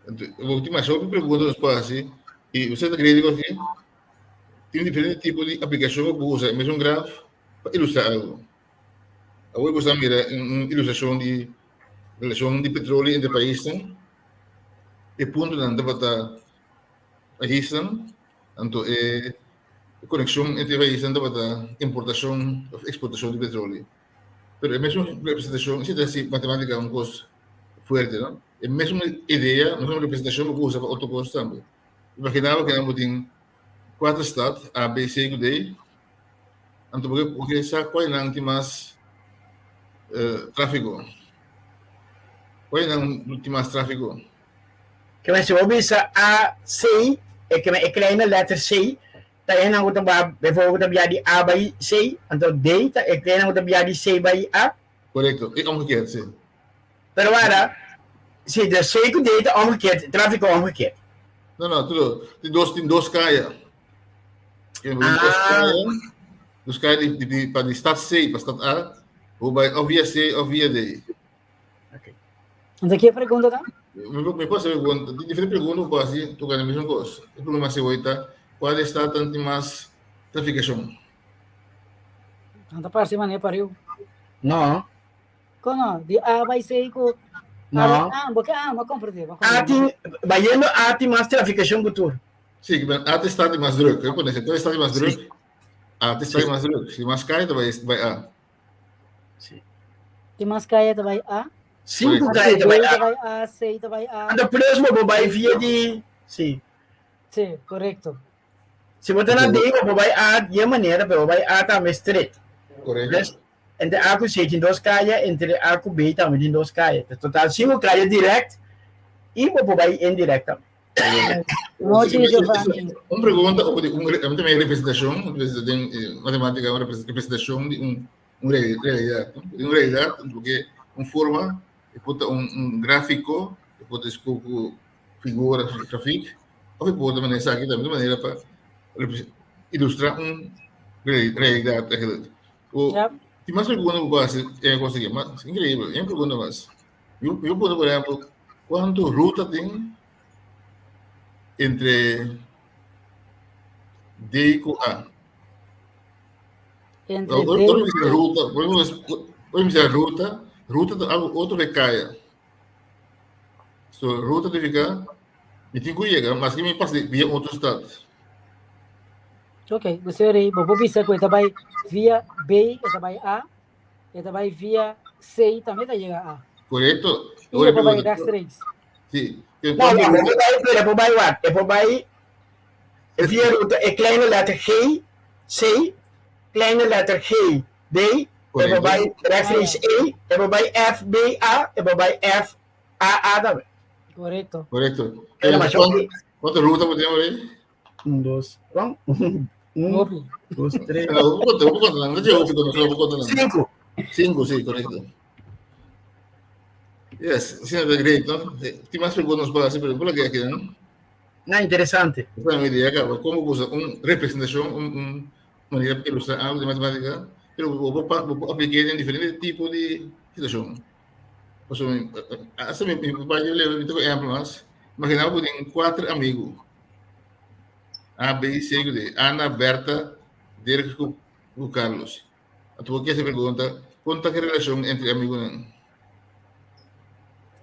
[SPEAKER 3] Anto bo tin masha hopi pregunta nos por hasi i bo sa ta kree di aki tin diferente tipo di aplikashon ku bo por usa e mesun graf pa ilustrá algu. Awor bo sa mira un ilustrashon di relashon di petroleo entre paisnan. E puntonan tabata paisnan, anto e konekshon entre paisnan tabata importashon òf eksportashon di petroleo. Pero e mesun representashon, esei ta hasi matematika un kos fuerte, no? E mesun idea, mesun representashon bo por usa pa otro kos tambe. Imaginá bo ku nan bo tin kuater stat, A, B, C ku D, anto bo ke bo ke sa kual nan tin mas tráfiko. Kual nan tin mas tráfiko?
[SPEAKER 2] Ke men si bo bisa A, C, e ke men e kleine letter C ta e nan ku ta ba bijvoorbeeld ku ta bia di A bai C, anto D ta e nan ku ta bia di C bai A.
[SPEAKER 3] Korekto, i omgekeerd, si.
[SPEAKER 2] Pero wara, si de C ku D ta omgekeerd, tráfiko omgekeerd.
[SPEAKER 3] No, no, tudo. Tin dos, tin dos kaya. Tin dos
[SPEAKER 2] Ah.
[SPEAKER 3] kaya. Dos kaya di, di, di, pa di stad C pa stad A. Bo bai of via C of via D.
[SPEAKER 2] Okay.
[SPEAKER 1] Anto ki e pregunta ta?
[SPEAKER 3] Mi, mi por hacer pregunta, tin diferente pregunta ku hasi toca e mesmo kos. E pregunta mas hoy ta, kual estad tan tin mas trafikashon?
[SPEAKER 1] Nan ta parse manera pariu.
[SPEAKER 2] No.
[SPEAKER 1] Kono? Di A bai C ku
[SPEAKER 2] No.
[SPEAKER 1] Ah, bo ke ah, ma comprende, ma
[SPEAKER 2] A
[SPEAKER 1] comprende.
[SPEAKER 2] tin, bayendo A tin mas trafikashon ku tur.
[SPEAKER 3] Sí, men A te stad mas druk. Ik pone, kual stad mas druk? A te stad
[SPEAKER 2] Sí.
[SPEAKER 3] mas druk. Si mas kaya ta bai bai A.
[SPEAKER 2] Sí.
[SPEAKER 1] Tin mas kaya ta bai A.
[SPEAKER 2] Sinku
[SPEAKER 3] Correcto.
[SPEAKER 2] kaya ta
[SPEAKER 1] B
[SPEAKER 2] bai
[SPEAKER 1] ta
[SPEAKER 2] A.
[SPEAKER 1] bai A, C ta bai A.
[SPEAKER 2] Anto plus bo por bai via di, sí.
[SPEAKER 1] Sí, korekto.
[SPEAKER 2] Si bo ta na D, bo por bai A di e manera, pero bo bai A tambe straight.
[SPEAKER 3] Korekto.
[SPEAKER 2] Dus, entre A ku C tin dos kaya, entre A ku B tambe tin dos kaya. Dus total sinku kaya direct i bo por bai indirect tambe.
[SPEAKER 1] Nochi, Giovanni.
[SPEAKER 3] Un pregunta o di un también representación, den eh, matemática, una representación di un, un realidad, ¿no? Di un realidad, porque un forma, e por ta un, un gráfico, e por ta ku figura, grafiek, of e por ta manera esaki también, de manera pa ilustrar un realidad eigenlijk. O,
[SPEAKER 1] Ja.
[SPEAKER 3] Tin mas pregunta ku bo hasi, eh, cosa aki, mas increíble, un pregunta mas. Yo, yo pone, por ejemplo, ¿cuánto ruta tin entre D ku A?
[SPEAKER 1] Entre
[SPEAKER 3] Ora
[SPEAKER 1] D
[SPEAKER 3] ora bisa ruta, ora bisa ruta, ruta ta algo otro de kaya. So, ruta significa, mi tin ku yega, mas que mi pasa via otro stad.
[SPEAKER 1] Ok, você rei, bo por bisa ku e ta bai via B, e ta bai A, E ta bai via C i tambe ta yega A.
[SPEAKER 3] Korekto.
[SPEAKER 1] I e por bai rechtstreeks.
[SPEAKER 3] Sí.
[SPEAKER 2] No, no, e por bai, pero e por bai wat? E por bai via ruta e kleine letter G, C, kleine letter G, D, e por bai rechtstreeks E, e por bai F, B, A, e por bai F, A, A tambe.
[SPEAKER 1] Korekto.
[SPEAKER 3] Korekto.
[SPEAKER 2] Pero mas
[SPEAKER 3] Kuantu ruta bo tin ahora?
[SPEAKER 2] Un, dos, wan. Un,
[SPEAKER 1] Hopi.
[SPEAKER 2] dos, tres,
[SPEAKER 3] No, conta, conta, no te hopi, no, conta.
[SPEAKER 2] cinco.
[SPEAKER 3] Cinco, sí, correcto. Yes, sí, great, no? Tin mas preguntas pa hasi, pero por aquí, no?
[SPEAKER 2] No, interesante.
[SPEAKER 3] Esa es mi idea, claro. Como usa una representación, un manera de ilustrar algo de matemática, pero bo bo aplicar en diferente tipo de situación. O sea, hasta mi papá, yo le doy ejemplo más. Imagina bo tin cuatro amigos. A, B, C, D. Ana, Berta, Dirk y Carlos. Anto, kier pregunta, con ta e relacion entre amigonan?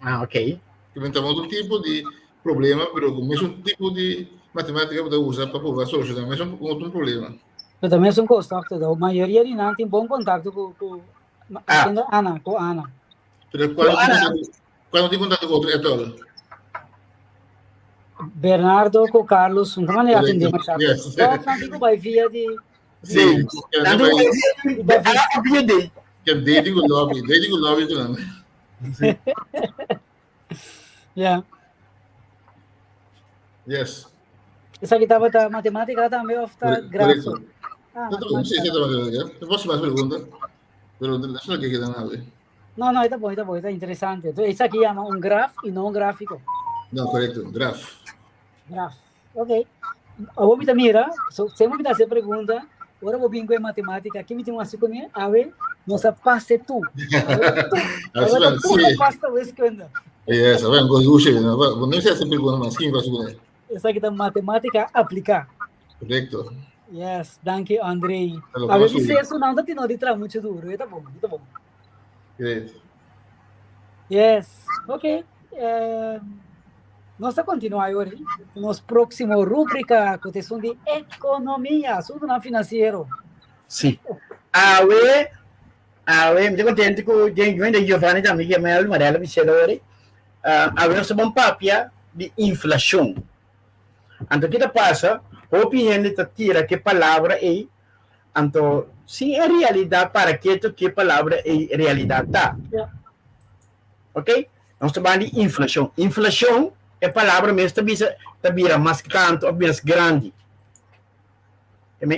[SPEAKER 2] Ah, ok.
[SPEAKER 3] Cu ta otro tipo di problema, pero cu e mesun tipo di matematica bo ta usa pa por soluciona e mesun otro problema.
[SPEAKER 1] Pero tambe ta un contacto, e mayoria di nan tin bon contacto cu Ana, cu Ana.
[SPEAKER 3] Pero cuando tin contacto cu otro, e tur?
[SPEAKER 1] Bernardo cu Carlos, no manera atende mas.
[SPEAKER 3] Yes.
[SPEAKER 1] No, bay via di
[SPEAKER 3] Sí,
[SPEAKER 2] Tanto via via di.
[SPEAKER 3] Cu dating cu lobby, dating cu lobby cu Yes.
[SPEAKER 1] Esaki tabata matematica tambe of ta grafo?
[SPEAKER 3] Ah, sí, sí, matematica. Bo mas pregunta. Pero esey no keda nada.
[SPEAKER 1] No, ta bon, ta bon, ta interesante. Anto, esaki yama un graf y no un grafico.
[SPEAKER 3] No, corecto, graf.
[SPEAKER 1] Graf. Ok. Awor mi mira, so, semper mi hasi pregunta, ora bo bin cu matematica, aki mi tin un asina cu ne, awe, nos a pasa tur. Awe tur a pasa wiskunde.
[SPEAKER 3] Yes, awe, go use, no, no sa pregunta mas, ken pasa cu ne?
[SPEAKER 1] Esaki ta matematica aplica.
[SPEAKER 3] Corecto.
[SPEAKER 1] Yes, danki André. Awe mi sexto no ta no di traha mucho duro, ta bon, ta bon.
[SPEAKER 3] Great.
[SPEAKER 1] Yes, ok. Nos ta continua awor nos proximo rubrica cu ta di economia, asunto financiero.
[SPEAKER 2] Sí. Awe, awe, mi ta contento cu Giovanni tambe, cu Mel, Marela, Michelle, ori. Awe nos ta bay papia di inflacion. Anto, kico ta pasa? Hopi hende ta tira cu e palabra ey, anto, si en realidad para keto cu e palabra ey realidad ta. Ok? Nos ta papiando di inflacion. Inflacion, e palabra mes ta bisa, ta bira mas tanto, mas grandi.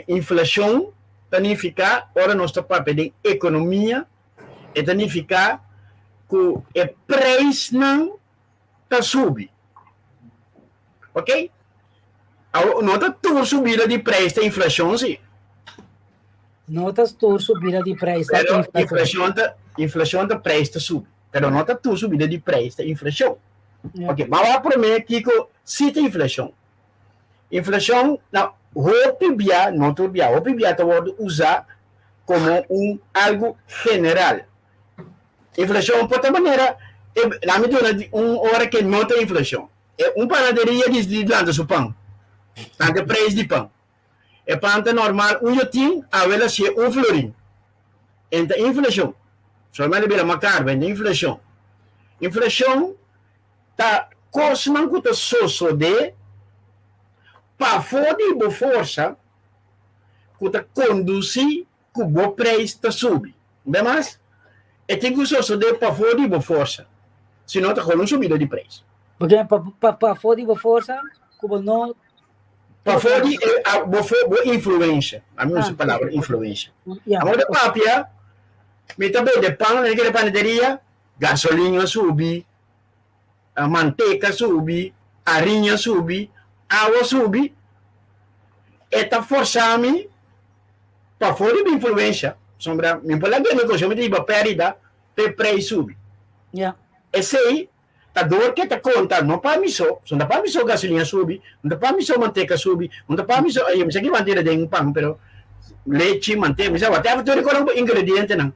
[SPEAKER 2] Inflacion ta nifica, ora nos ta papia di economia, ta nifica cu e prijsnan ta subi. Ok? No ta tur subida di prijs ta inflacion, si.
[SPEAKER 1] No ta tur subida di prijs ta
[SPEAKER 2] Pero inflacion ta prijs ta subi. Pero no ta tur subida di prijs ta inflacion. Ok, mas bo prome kico si ta inflacion. Inflacion, na hopi bia, no tur bia, hopi bia ta wordo usa como un algo general. Inflacion, por tal manera, la mi duna un ora cu no ta inflacion. Un panaderia di lanta su pan. Tanto prijs di pan. E pan ta normal, un yotin, awe el a haci un florin. Anto inflacion. Solamente bira mas caro, anto inflacion. Inflacion ta cosnan cu ta sosode pafo di bo forsa cu ta conduci cu bo prijs ta subi. Ademas, e tin cu sosode pafo di bo forsa, sino ta gewoon un subida di prijs.
[SPEAKER 1] Pasobra pafo di bo forsa, cu bo no
[SPEAKER 2] Pafo di bo, bo influencia. Ami usa e palabra influencia. Awor di papia, mi ta bende pan na panaderia, gasolina subi, manteca subi, hariña subi, awa subi. E ta forsa mi pafo di mi influencia. Sombra, mi por laga negocio, mi ta hiba perdida, pe prijs subi. Esey ta door cu ta conta, no pa mi so, no ta pa mi so gasolina subi, no ta pa mi so manteca subi, no ta pa mi so, ay, mi sa ki mantera den pan, pero lechi, manteca, mi sa whatever, tur e ingredientenan.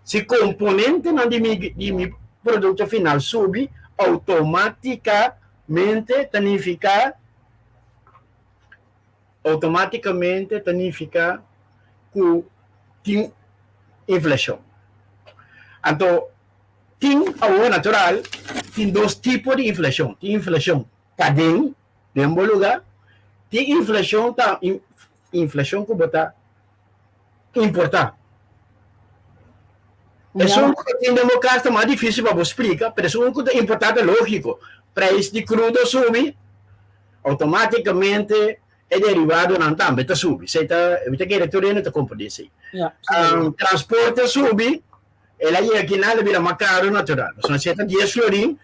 [SPEAKER 2] Si componentenan di mi producto final subi, automaticamente ta nifica cu tin inflacion. Anto, tin awor natural, tin dos tipo di inflacion. Tin inflacion paden, den bo lugar, tin inflacion ta inflacion cu bo ta importa. Esun cu tin den bo cas ta mas dificil pa bo splica, pero esun cu ta importa ta logico. Prijs di crudo subi, automaticamente. E derivadonan tambe ta subi. Esei ta, mi ta kere tur hende ta komprendé esei.
[SPEAKER 1] Ja,
[SPEAKER 2] Transporte a subi, el a yega kinan, el a bira mas karu natural. Pasobra si e ta dies florin,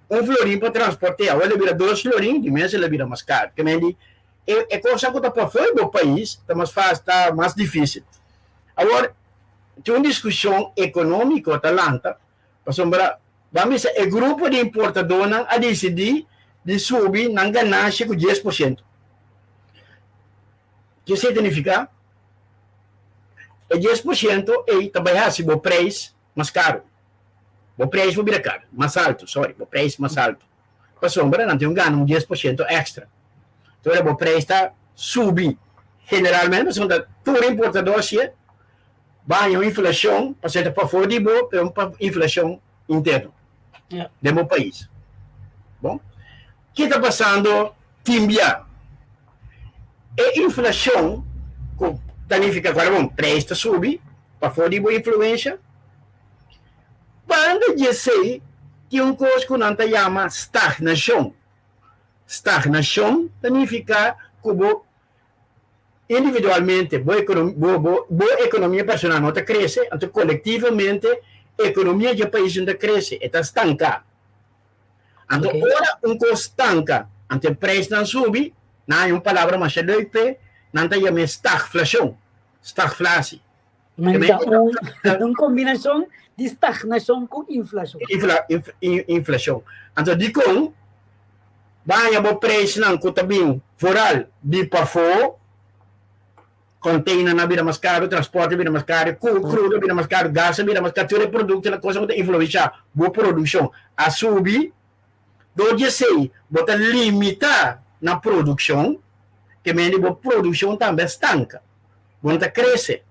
[SPEAKER 2] un florin pa transport'é, awor el a bira dos florin, di mes el a bira mas karu. Ke men di, e e kosnan ku ta pafó di bo pais ta mas fásil, ta mas difísil. Awor, tin un diskushon ekonómiko ta lanta, pasobra Ban bisa e grupo di importadónan a disidí di subi nan ganashi ku 10%. Ke esei ta nifiká? E 10% ei ta bai hasi bo preis mas karu. Bo preis por bira karu, mas altu, sorry, bo preis mas altu. Pasobra nan tin un gana un 10% èkstra. Enton ora bo preis ta subi. Generalmente pasobra tur importadó hasié. Baña un inflacion pa ser ta pafó di bo, pero un inflacion interno den bo pais. Bon, ki ta pasando tin bia? E inflacion ku ta nifica ku bon, prijs ta subi pafó di bo influencia. Banda di esei tin un kos ku nan ta yama stagnacion. Stagnacion ta nifica ku bo Individualmente bo bo ekonomia personal no ta krese, anto kolektivamente ekonomia dje pais no ta krese, e ta stanká. Anto ora un kos stanka, anto e preisnan subi, nan haña un palabra masha leuk p'e, nan ta yam'é stagflashon, stagflatie.
[SPEAKER 1] Men ta un kombinashon di stagnashon ku inflashon.
[SPEAKER 2] Inflashon. Anto dikon bo haña bo preisnan ku ta bin foral di pafó, kònteinernan a bira mas karu, transporte a bira mas karu, krudo a bira mas karu, gas a bira mas karu, tur e produktonan, kosnan ku ta influenshá bo produkshon a subi. Dor di esei bo ta limitá na produkshon, ke mende bo produkshon tambe a stanka. Bo no ta krese.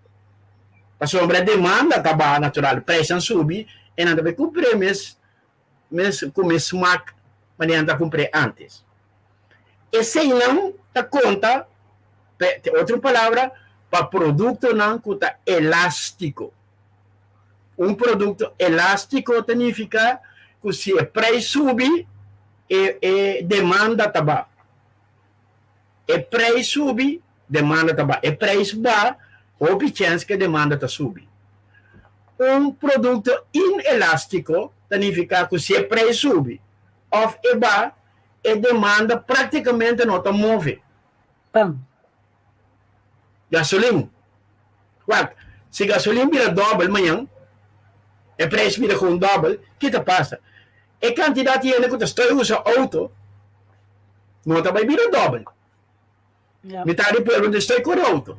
[SPEAKER 2] Pasobra e demanda ta baha natural, preisnan subi e nan ta bai kumpr'é mes mes ku mes smak manera nan ta kumpr'é antes. Eseinan ta konta, te otro palabra, pa produktonan ku ta elástiko. Un produkto elástiko ta nifiká ku si e preis subi, e e demanda ta baha. E preis subi, demanda ta baha. E preis baha, hopi chèns ku e demanda ta subi. Un produkto inelástiko ta nifiká ku si e preis subi òf e baha, e demanda práktikamente no ta move.
[SPEAKER 1] Pan.
[SPEAKER 2] Gasolin. Wak, si gasolin bira dòbel mañan, e preis bira kon dòbel, ki ta pasa? E kantidat di hende ku ta stoi usa outo no ta bai bira dòbel. Mitar di pueblo no ta stoi kore outo.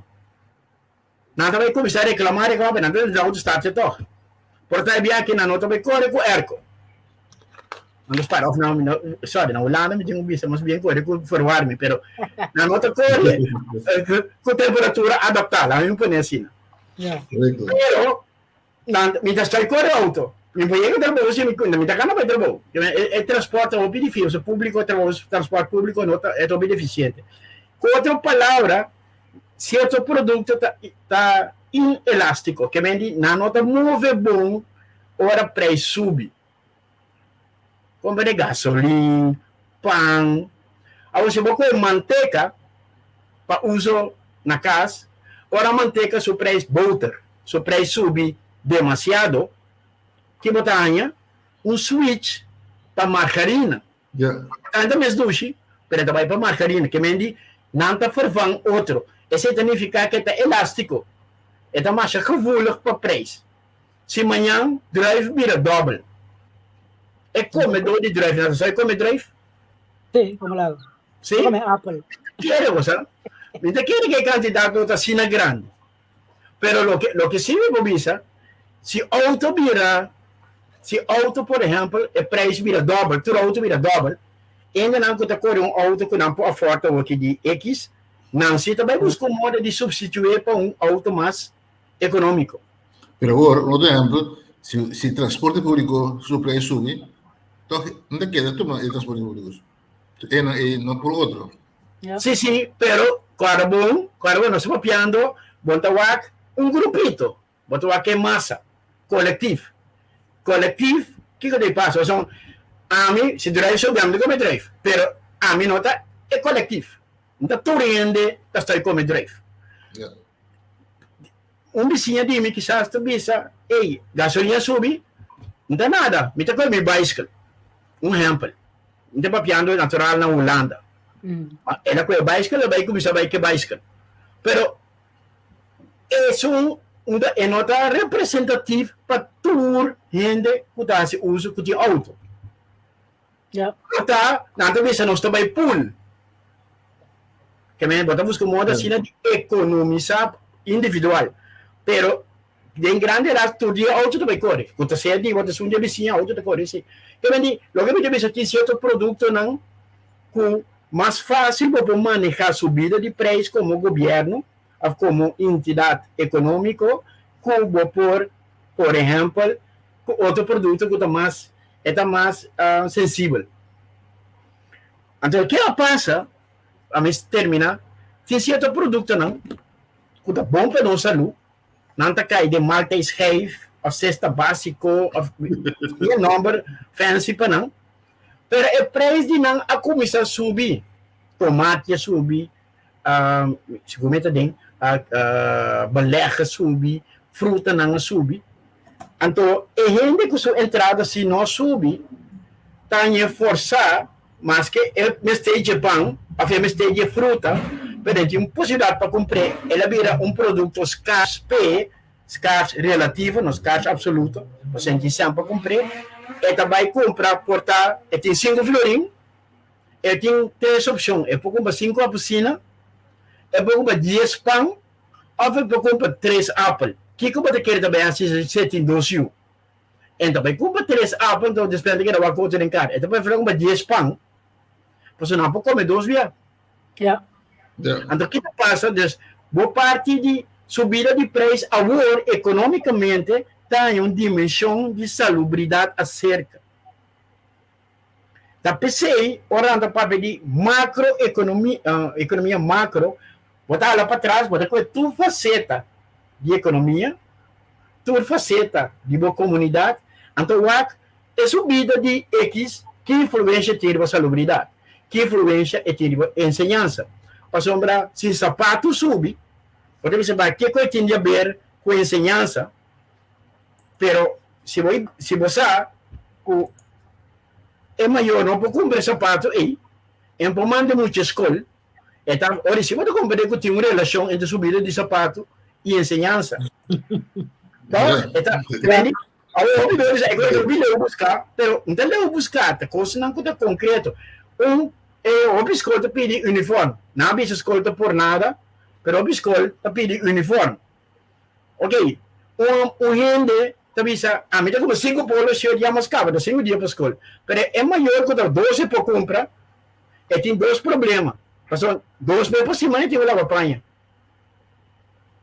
[SPEAKER 2] Nan ta bai kuminsá reklamá, reklamá, pero nan ta den outo start tòg. Por ta e biaha nan no ta bai kore ku airco. Nan ta spara, òf nan, sorry, na Hulanda mi tin ku bisa mas bien kore ku verwarming, pero nan no ta kore ku temperatura adaptá, laga mi pone asina. Pero nan, mi ta stoi kore outo, mi por yega trabou si mi, mi ta kana bai trabou. E transporte hopi difícil, públiko, transport públiko no ta, e ta hopi defisiente. Ku otro palabra, Cierto producto ta ta inelástico, ke men di nan no ta move bon ora prijs subi. Compra di gasolin, pan. Awor si bo kohe manteca pa uso na cas, ora manteca su prijs boter, su prijs subi demasiado, ki bo ta haña? Un switch pa margarina. Nan ta mes dushi, pero e ta bai pa margarina. Ke men di, nan ta fervang otro. Esei ta nifiká ku e ta elástiko. E ta masha gevoelig pa preis. Si mañan druif bira dòbel, e komedó di druif, nan ta sa e kome druif?
[SPEAKER 1] Sí, komo la.
[SPEAKER 2] Sí?
[SPEAKER 1] Kome apel.
[SPEAKER 2] Kere bo sa? Mi ta kere ku e kantidat no ta asina grandi. Pero loke loke sí mi por bisa, si outo bira, si outo por ehèmpel e preis bira dòbel, tur outo bira dòbel, hendenan ku ta kore un outo ku nan por afòrt awoki di ekis, nan sí ta bai buska un moda di supstitué pa un outo mas ekonómiko.
[SPEAKER 3] Pero awor, un otro ehèmpel, si si transporte públiko su preis subi, tòg no ta keda tuma e transporte públiko, e no e no por otro.
[SPEAKER 2] Sí, sí, pero kòrda bon, kòrda bon, nos ta papiando, bon ta wak un grupito, bo ta wak e masa, kolektif. Kolektif, kiko ta pasa? Pasobra ami, si druif subi, ami ta kome druif, pero ami no ta e kolektif. No ta tur hende ta stoi kome druif. Un bisiña di mi kisas ta bisa, Ey, gasolina subi? No ta nada, mi ta kohe mi baiskel. Un ehempel. Mi ta papiando natural na Hulanda. El a kohe baiskel, el a bai kuminsá bai ke baiskel. Pero esun e no ta representativ pa tur hende ku ta hasi uso ku tin outo. Ta, nan ta bisa nos ta bai pool. Ke men bo ta buska un modo asina di ekonomisá individual. Pero den grande ras tur dia outo ta bai kore. Ku ta sea di bo ta esun di e bisiña outo ta kore si. Ke men di loke mi ta bisa tin sierto produktonan ku mas fásil bo por manehá subida di preis komo gobièrnu òf komo entidat ekonómiko ku bo por, por ehèmpel, ku otro produkto ku ta mas e ta mas sensibel. Anto ke a pasa, a mi termina, tin sierto produktonan ku ta bon pa nos salú, nan ta kai den maaltijdschijf òf sesta básiko òf e nòmber fancy pa nan, pero e preis di nan a kuminsá subi, tomati a subi, segun mi ta den, beleg a subi, frutanan a subi. Anto e hende ku su entrada si no subi ta hañ'é forsá, maske e mester dje pan òf e mester dje fruta, pero e tin un posibilidat pa kumpr'é, el a bira un produkto skars p'e, skars relativo, no skars absoluto, pasobra e tin sèn pa kumpr'é, e ta bai kumpra por ta e tin sinku florin, E tin tres opshon, e por kumpra sinku apelsina, e por kumpra dies pan òf e por kumpra tres apel. Kiko bo ta kere ta bai hasi si e tin dos yu? E ta bai kumpra tres apel, anto despues nan ta keda wak otro den kar. E ta preferá kumpra dies pan, pasobra nan por kome dos bia.
[SPEAKER 1] Ja.
[SPEAKER 2] Anto ki ta pasa? Dus bo parti di subida di preis awor ekonómikamente ta haña un dimenshon di salubridat aserka. Ta p'esei ora nan ta papia di macroeconomia, economia macro, bo ta hala patras, bo ta kohe tur faceta di economia, tur faceta di bo comunidad, anto wak e subida di X ki influencia tin riba salubridad, ki influencia e tin riba enseñansa. Pasobra si zapato subi, bo ta bisa ba kiko e tin di haber cu enseñansa, Pero si bo si bo sa ku e mayor no por kumpra e sapato ei, e no por manda e mucha skol, e ta ora si bo ta komprende ku tin un relashon entre subida di sapato i enseñansa. Toch? E ta rendi? Awor hopi bes bisa e ku hopi leu buska, pero no ta leu buska, ta kosnan ku ta konkreto. Un e hopi skol ta pidi uniform. Nan a bisa skol ta por nada, pero hopi skol ta pidi uniform. Ok, un un hende ta bisa, ami ta kumpra sinku polo shirt ya mas kaba, ta sinku dia pa skol. Pero e mayor ku ta dose por kumpra, e tin dos problema. Pasobra dos be pa siman e tin ku laba paña.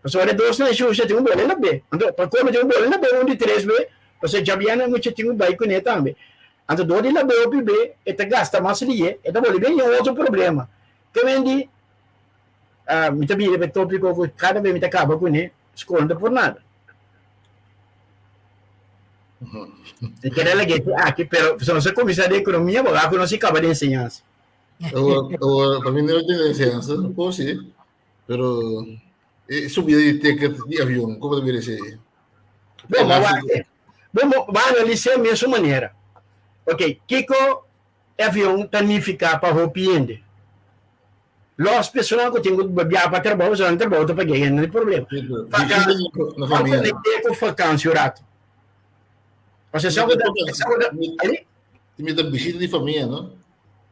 [SPEAKER 2] Pasobra e dos nan shusha tin un bole na be. Anto pa kome tin un bole na be un di tres be, pasobra djabièrnè mucha tin ku bai kuné tambe. Anto dor di labe hopi be e ta gasta mas liye, e ta bole bien un otro problema. Ke men di Mi ta bira pa e tópiko ku kada bes mi ta kaba kuné, skol no ta por nada. Mi kere lag'é te aki, pero si nos a kuminsá di ekonomia, bo wak ku nos a kaba di enseñansa.
[SPEAKER 3] Awor, awor, pa mi no tin enseñansa, por si, pero e subida di ticket di avion, komo ta bira esei?
[SPEAKER 2] Bon, bo wak, bon, bo bo analis'é mesun manera. Ok, kiko e avion ta nifiká pa hopi hende? Los personanan ku tin ku biaha pa trabou, so nan trabou ta pag'é, no tin problema. Vakansi, ku vakansi un ratu. Pasobra sa ku ta, sa ku ta, ali?
[SPEAKER 3] Mi ta bishita di famia, no?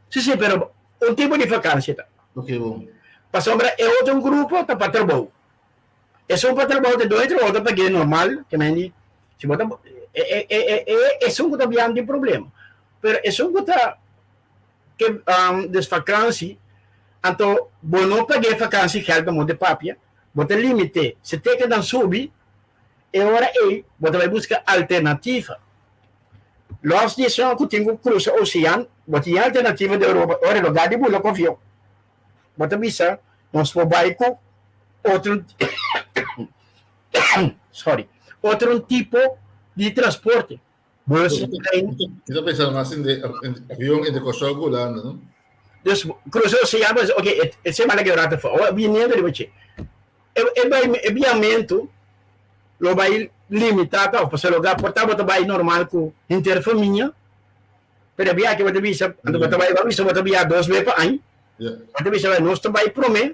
[SPEAKER 2] Si, si, pero un tipo di vakansi ta.
[SPEAKER 3] Ok, bon.
[SPEAKER 2] Pasobra e otro un grupo ta pa trabou. Esun pa trabou ta doño trabou ta pag'é normal, ke men di, si bo ta, e, e, e, e, esun ku ta biaha no tin problema. Pero esun ku ta ke des vakansi, anto bo no paga e vakansi geld pa monte papia, bo ta limite, si tekennan subi, e ora ei bo ta bai buska alternativa. Los di esun ku tin ku krusa osean, bo tin e alternativa di Europa, ora e lugar di bula ku avion, bo ta bisa nos por bai ku otro sorry, otro tipo di transporte. Bus, trein.
[SPEAKER 3] Mi ta pensa mas in de avion entre Kòrsou ku Hulanda, no?
[SPEAKER 2] Dus cruza oceaan, pues, ok, e, e semana que rato foi, oh, viniendo riba che. E, e, bai, e biamento lo bai limitado, of pasobra lo por ta bo ta bai normal ku henter famia, pero e biaha ke bo ta bisa, anto bo ta bai, bo bisa bo ta biaha dos be pa aña, bo ta bisa nos ta bai prome,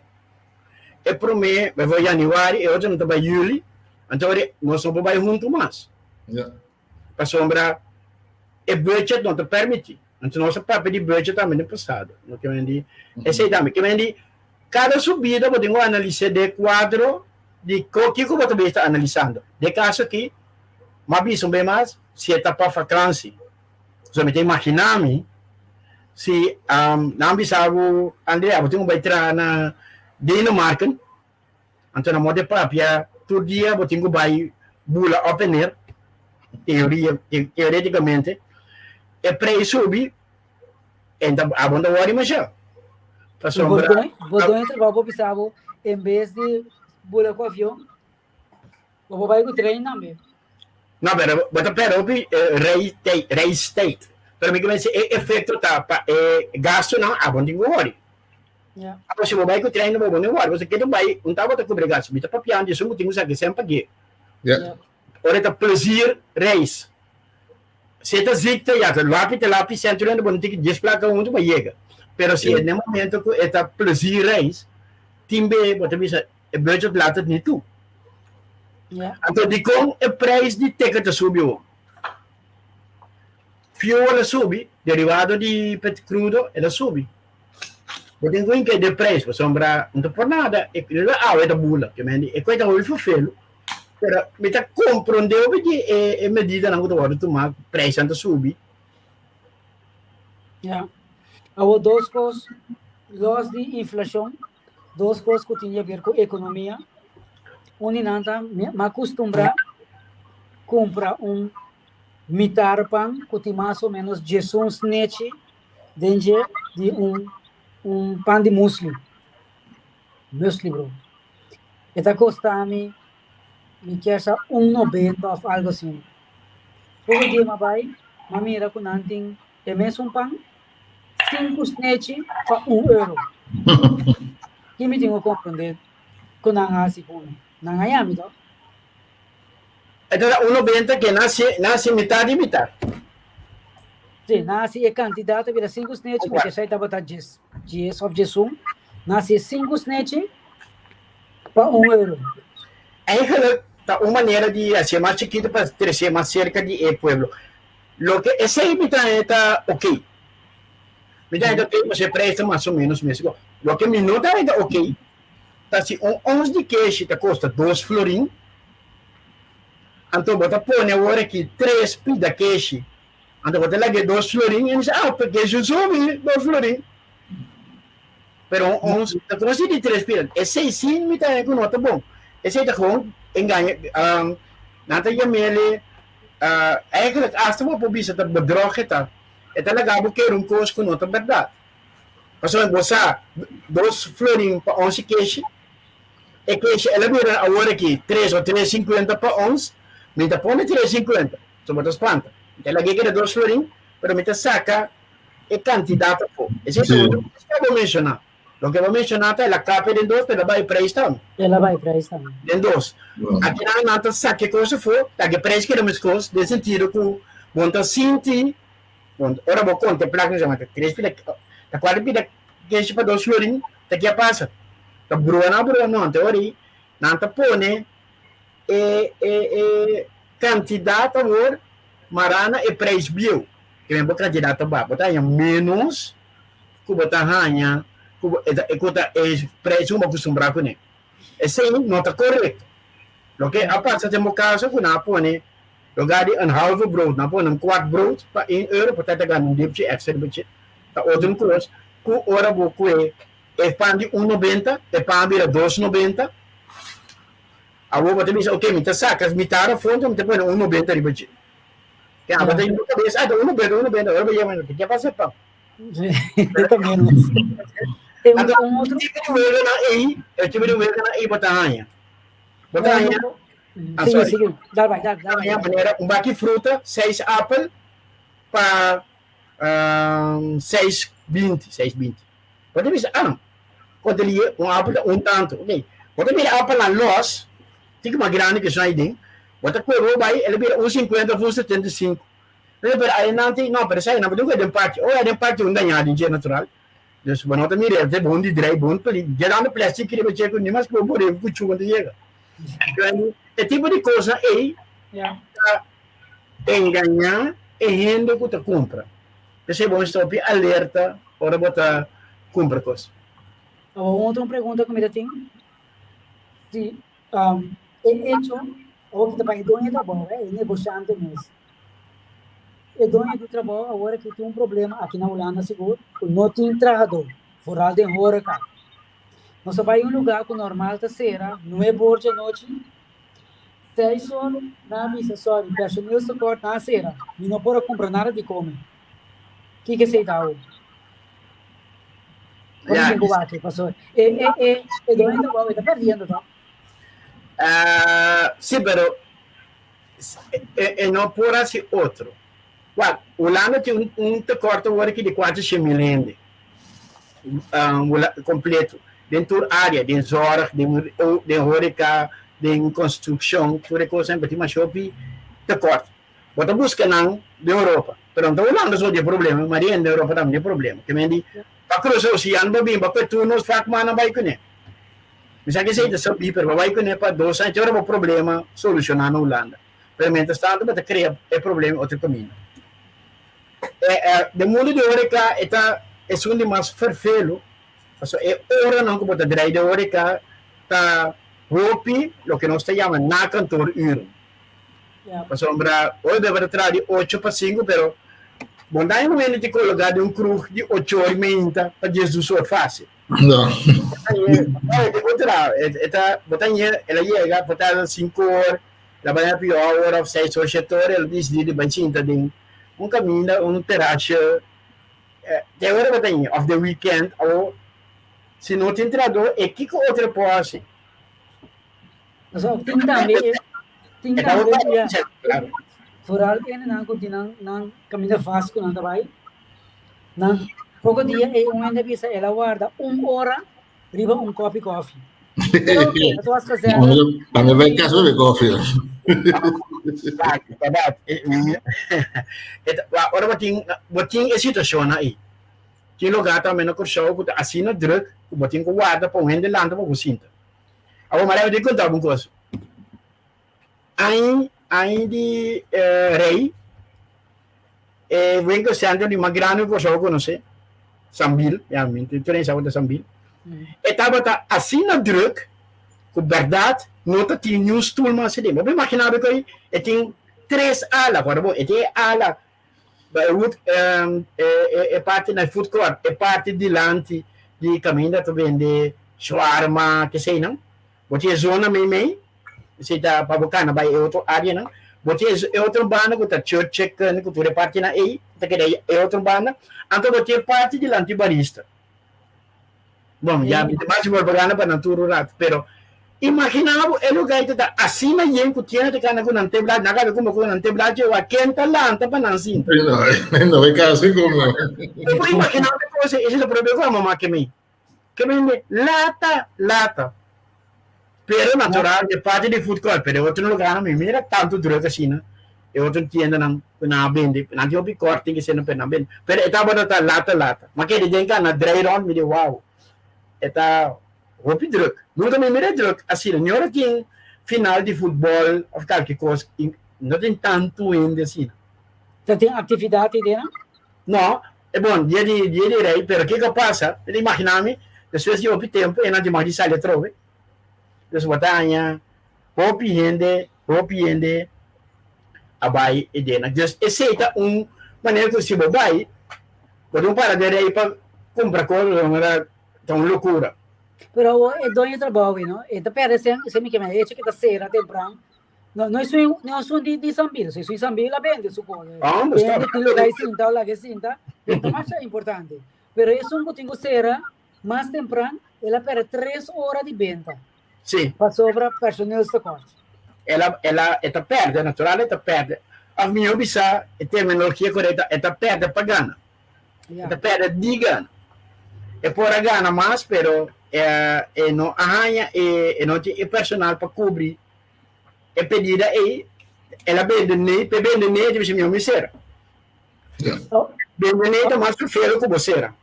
[SPEAKER 2] e prome bijvoorbeeld januari, e otro no ta bai juli, anto ora nos no por bai huntu mas. Pasobra e budget no ta permiti. Anto nos a papia di budget tambe den pasado. No ke men di esei tambe. Ke men di kada subida bo tin ku analis'é den kuadro di kiko bo ta bin ta analisando. Den kaso aki m'a bisa un bes mas si e ta pa fakansi. So mi ta imaginá mi si nan bisa bo Andrea bo tin ku bai traha na Denemarken. Anto na moda e papia tur dia bo tin ku bai bula op en neer, teoria, teoreticamente, e prijs subi en ta abo no ta wòri masha.
[SPEAKER 1] Pasobra Bo doño trabou por bisa bo en bes di bula ku avion bo por bai ku trein tambe.
[SPEAKER 2] No, pero bo ta pèrdè hopi reistijd. Pero mi ke mense e efekto ta pa e gastunan abo no tin ku wòri.
[SPEAKER 1] Ja.
[SPEAKER 2] Abo si bo bai ku trein bo bo no wòri, pasobra ke ta bai un tabata kubri gastu. Mi ta papiando esun ku tin ku saki sèn pag'é.
[SPEAKER 3] Ja.
[SPEAKER 2] Ora ta plezier reis. Si e ta ziekte, ja, ta lapi ta lapi sèn tur hende bo no tin ki dies plaka huntu pa yega. Pero si
[SPEAKER 3] Ja.
[SPEAKER 2] e momento ku e ta plezier reis, tin be bo ta bisa e budget laat het niet toe.
[SPEAKER 1] Ja.
[SPEAKER 2] Anto dikon e prijs di ticket ta subi awor? Fuel a subi, derivado di pet crudo el a subi. Bo tin ku hinka den prijs pasobra no ta por nada e awe ta bula ke men di e kos ta hopi ferfelu pero mi ta komprondé hopi di e e medidanan ku ta wòrdu tumá ku prijsnan ta subi.
[SPEAKER 1] Ya. Awor dos kos los di inflashon, dos kos ku tin di aber ku ekonomia. Un di nan ta mi a kustumbrá kumpra un mitar pan ku tin mas o ménos diesun snechi Den dje di un un pan di musli, muesli bro. E ta kosta mi, mi kier sa un nobenta of algo asina. Poko dia m'a bai, m'a mira ku nan tin e mesun pan, sinku snechi pa un euro. Ki mi tin ku komprende ku nan a hasi ku mi? Nan a yami to.
[SPEAKER 2] E ta da un nobenta ke nan hasi mitad di mitad.
[SPEAKER 1] Sí, nan hasi e kantidat ta bira sinku snechi, mi keshai tabata djes, djes òf djesun. Nan hasi e sinku snechi pa un euro.
[SPEAKER 2] Eigenlijk ta un manera di hasié mas chikitu pa trese mas serka di e pueblo. Loke esei mi ta haña ta oké. Mi ta haña ta oké pasobra e preis ta mas o ménos mes igual. Loke mi no ta haña ta oké ta si un ons di keshi ta kosta dos florin, anto bo ta pone awor aki tres pida keshi, anto bo ta laga e dos florin, i mi bisa, ah, keshi subi dos florin. Pero un ons ta kosta di tres pida. Esei sí mi ta haña ku no ta bon. Esei ta gewoon engaña, nan ta yam'el, eigenlijk asta bo por bisa ta bedrog e ta. E ta laga bo kere un kos ku no ta bèrdat. Pasobra bo sa, dos florin pa ons keshi, e keshi el a bira awor aki tres o tres sinkuenta pa ons, mi ta pone tres sinkuenta, so bo ta spanta. Mi ta lag'é keda dos florin, pero mi ta saka e kantidat afó. Esei ta otro kos ku abo menshoná. Loke bo menshoná ta el a kapia den dos, pero el a bai preis tambe.
[SPEAKER 1] El a bai preis tambe.
[SPEAKER 2] Den dos. Akinan nan ta saka e kos afó, laga e preis keda meskos, den sentido ku bo no ta sinti. Bon, ora bo konta e plaka, ta tres pida, ta kuater pida keshi pa dos florin, ta ke a pasa? Ta brua nan a brua no, anto ora ei nan ta pone e e e kantidat awor mará na e preis bieu, ke men bo kantidat ta baha, bo ta haña ménos ku bo ta haña ku bo e ku ta e preis ku bo akustumbrá kuné. Esei no ta korekto. Loke a pasa den bo kaso ku nan a pone Lugar di un halve brood, nan pone un kwart brood pa een euro, por ta ta gana un dipchi extra riba dje. Ta otro un kos ku ora bo kue e pan di un nobenta, e pan a bira dos nobenta, awor bo ta bisa oke mi ta saka mitar afó anto mi ta pone un nobenta riba dje. Ke abo ta yendo kabes, ah ta un nobenta, un nobenta, ora bo yega bo ke pasa e pan?
[SPEAKER 1] Ta menos.
[SPEAKER 2] Anto e tipo di weganan ei, e tipo di weganan ei bo ta haña. Bo ta haña. Ah,
[SPEAKER 1] Sigue,
[SPEAKER 2] sorry.
[SPEAKER 1] sigue. Dal bai, dal, dal bai.
[SPEAKER 2] Haña manera un baki fruta, seis apel pa um, seis binti, seis binti. Bo ta bisa, ah, konta li un apel ta un tantu. Ok, bo ta mira apelnan los, tiki mas grandi ku esun aiden, bo ta kohe bo bai, el a bira un sinkuenta òf un 75. Pero pero ayenan tin, no, pero esei nan bo tin ku den parti. Ora den parti un dañá den dje natural. Dus bo no ta mira, el ta bon di drei, bon peli, dje dando plastic riba dje ku nimas ku bo bore ku kuchu bo ta yega. E tipo di kosnan ei ta engañá e hende ku ta kumpra. P'esei bo mester hopi alerta ora bo ta kumpra kos.
[SPEAKER 1] Awor un otro pregunta ku mi ta tin, si e echo awor ki ta pa e doño di trabou, e negoshante mes, e doño di trabou awor aki tin un problema aki na Hulanda sigur ku no tin trahadó, foral den horeka. Nos a bai un lugá ku normal ta sera nuebe or dje anochi, seis or nan a bisa sorry personeelstekort nan a sera, mi no por a kumpra nada di kome. Kiko esei ta awo? Por
[SPEAKER 2] Ya,
[SPEAKER 1] tin ku wak paso e e e e doño di trabou e ta perdiendo to.
[SPEAKER 2] Ah, sí, pero e, e no por hasi otro. Wak, Hulanda tin un, un tekort awor aki di 400.000 hende. Completo den tur area, den zorg, den den horeca, den construccion, tur e cosnan bo tin masha hopi tekort. Bo ta busca nan den Europa, pero no ta Hulanda so di e problema, ma di hende den Europa tambe di e problema. Ke men di, pa crusa ocean bo bin, bo p'e tur nos vakmannan bai cune. Mi sa ke esey ta sabí, pero bo bai cune pa dos aña te ora bo problema soluciona na Hulanda. Pero mientras tanto bo ta crea e problema otro caminda. Den mundu di horeca e ta esun di mas fervelo, pasobra e oranan ku bo ta drai den horeca ta hopi loke nos ta yama na kantoor uren. Pasobra hopi bes bo ta traha di ocho pa sinku pero bo no ta haña un hende ta kologa den un krug di ocho or meinta pa diesdos or fásil.
[SPEAKER 3] No.
[SPEAKER 2] Bo ta haña el a yega por ta sinku or, el a bai happy hour òf seis or shete or el a disidí di bai sinta den un kaminda, un terasje, te ora bo ta yin, of den weekend, awo si no tin trahadó, e kiko otro e por hasi?
[SPEAKER 1] Pasobra tin tambe e, tin tambe, ya, foral hendenan ku tin nan nan kaminda vast ku nan ta bai, nan poko dia ei un hende a bisa el a warda un ora riba un kopi kofi. Pero oké, het was gezellig.
[SPEAKER 3] Tambe bai kas bebe kofi.
[SPEAKER 2] Bèrdat. Ora bo tin bo tin e situashonnan ei. Tin lugá tambe na Kòrsou ku ta asina drùk ku bo tin ku warda pa un hende lanta pa bo sinta. Awor Maria mi tin konta bo un kos. Ain ain di Rei e winkelcentrum di mas grandi ku Kòrsou a konosé, Sambil, ya mi tur hende sa ku ta Sambil. E tabata asina drùk ku bèrdat no ta tin niun stul mas aden. Bo por imaginá bo ku e tin tres ala, kòrda bo, e tin e ala e parti na e food court, e parti dilanti di kaminda ta bende shawarma, keseinan. Bo tin e zona meimei, esei ta pa bo kana bai e otro areanan. Bo tin e otro banda ku ta Church Chicken ku tur e partinan ei ta keda e otro banda. Anto bo tin e parti dilanti barista. Bon, ya mi ta mas propaganda pa nan tur un rato, pero imagina bo e lugar ei ta ta asina yen ku tienda ta kana ku nan teblachi, nan kabe kuma ku nan teblachi e wak ken ta lanta pa nan sinta.
[SPEAKER 3] No e kasi como.
[SPEAKER 2] Bo por imagina bo cosa, ese ta probe ku a mama ke mi. Ke bende lata, lata. Pero natural e parti di food court, pero e otro lugarnan mi mira tantu druk asina, e otro tiendanan ku nan a bende, nan tin hopi korting esei pero nan bende. Pero e tabata ta lata lata. Ma kere den ka na drei rond mi di wow, e ta hopi druk. Nunka mi mira druk asina, ni ora tin final di futbol of kalke kos, no tin tantu hende asina.
[SPEAKER 1] Ta tin aktividat ei den?
[SPEAKER 2] No, e bon, dia di dia di rei, pero kiko a pasa? Mi ta imagina mi, despues di hopi tempu e nan tin mag di sali atrobe. Dus bo ta haña hopi hende, hopi hende a bai e dianan. Dus esei ta un manera ku si bo bai, bo tin un para den rei pa kumpra kos, pasobra ta un lokura.
[SPEAKER 1] Pero awor e doño di trabou ei, no? E ta perde sen, esei mi ke mira, e hecho ke ta sera tempran, No, no es un, no es un di, di Sambil. Si soy Sambil, la vende su cosa.
[SPEAKER 2] Ah, pues está.
[SPEAKER 1] Vende, tin lugar sinta, o la que sinta. Esto más importante. Pero es un que cera más temprano, él a perde 3 horas de venta.
[SPEAKER 2] Sí.
[SPEAKER 1] Pasobra personeelstekort.
[SPEAKER 2] El a, e ta perde, natural e ta perde. Of mihó bisa, e terminologia korekto, e ta perde pa gana. E ta perde di gana. E por a gana mas, pero e no a haña e no tin e personal pa kubri e pedida ei. El a bende nee, p'e bende nee, e ta bisa mi mi sera. Bende nee ta mas ferfelo ku bo sera.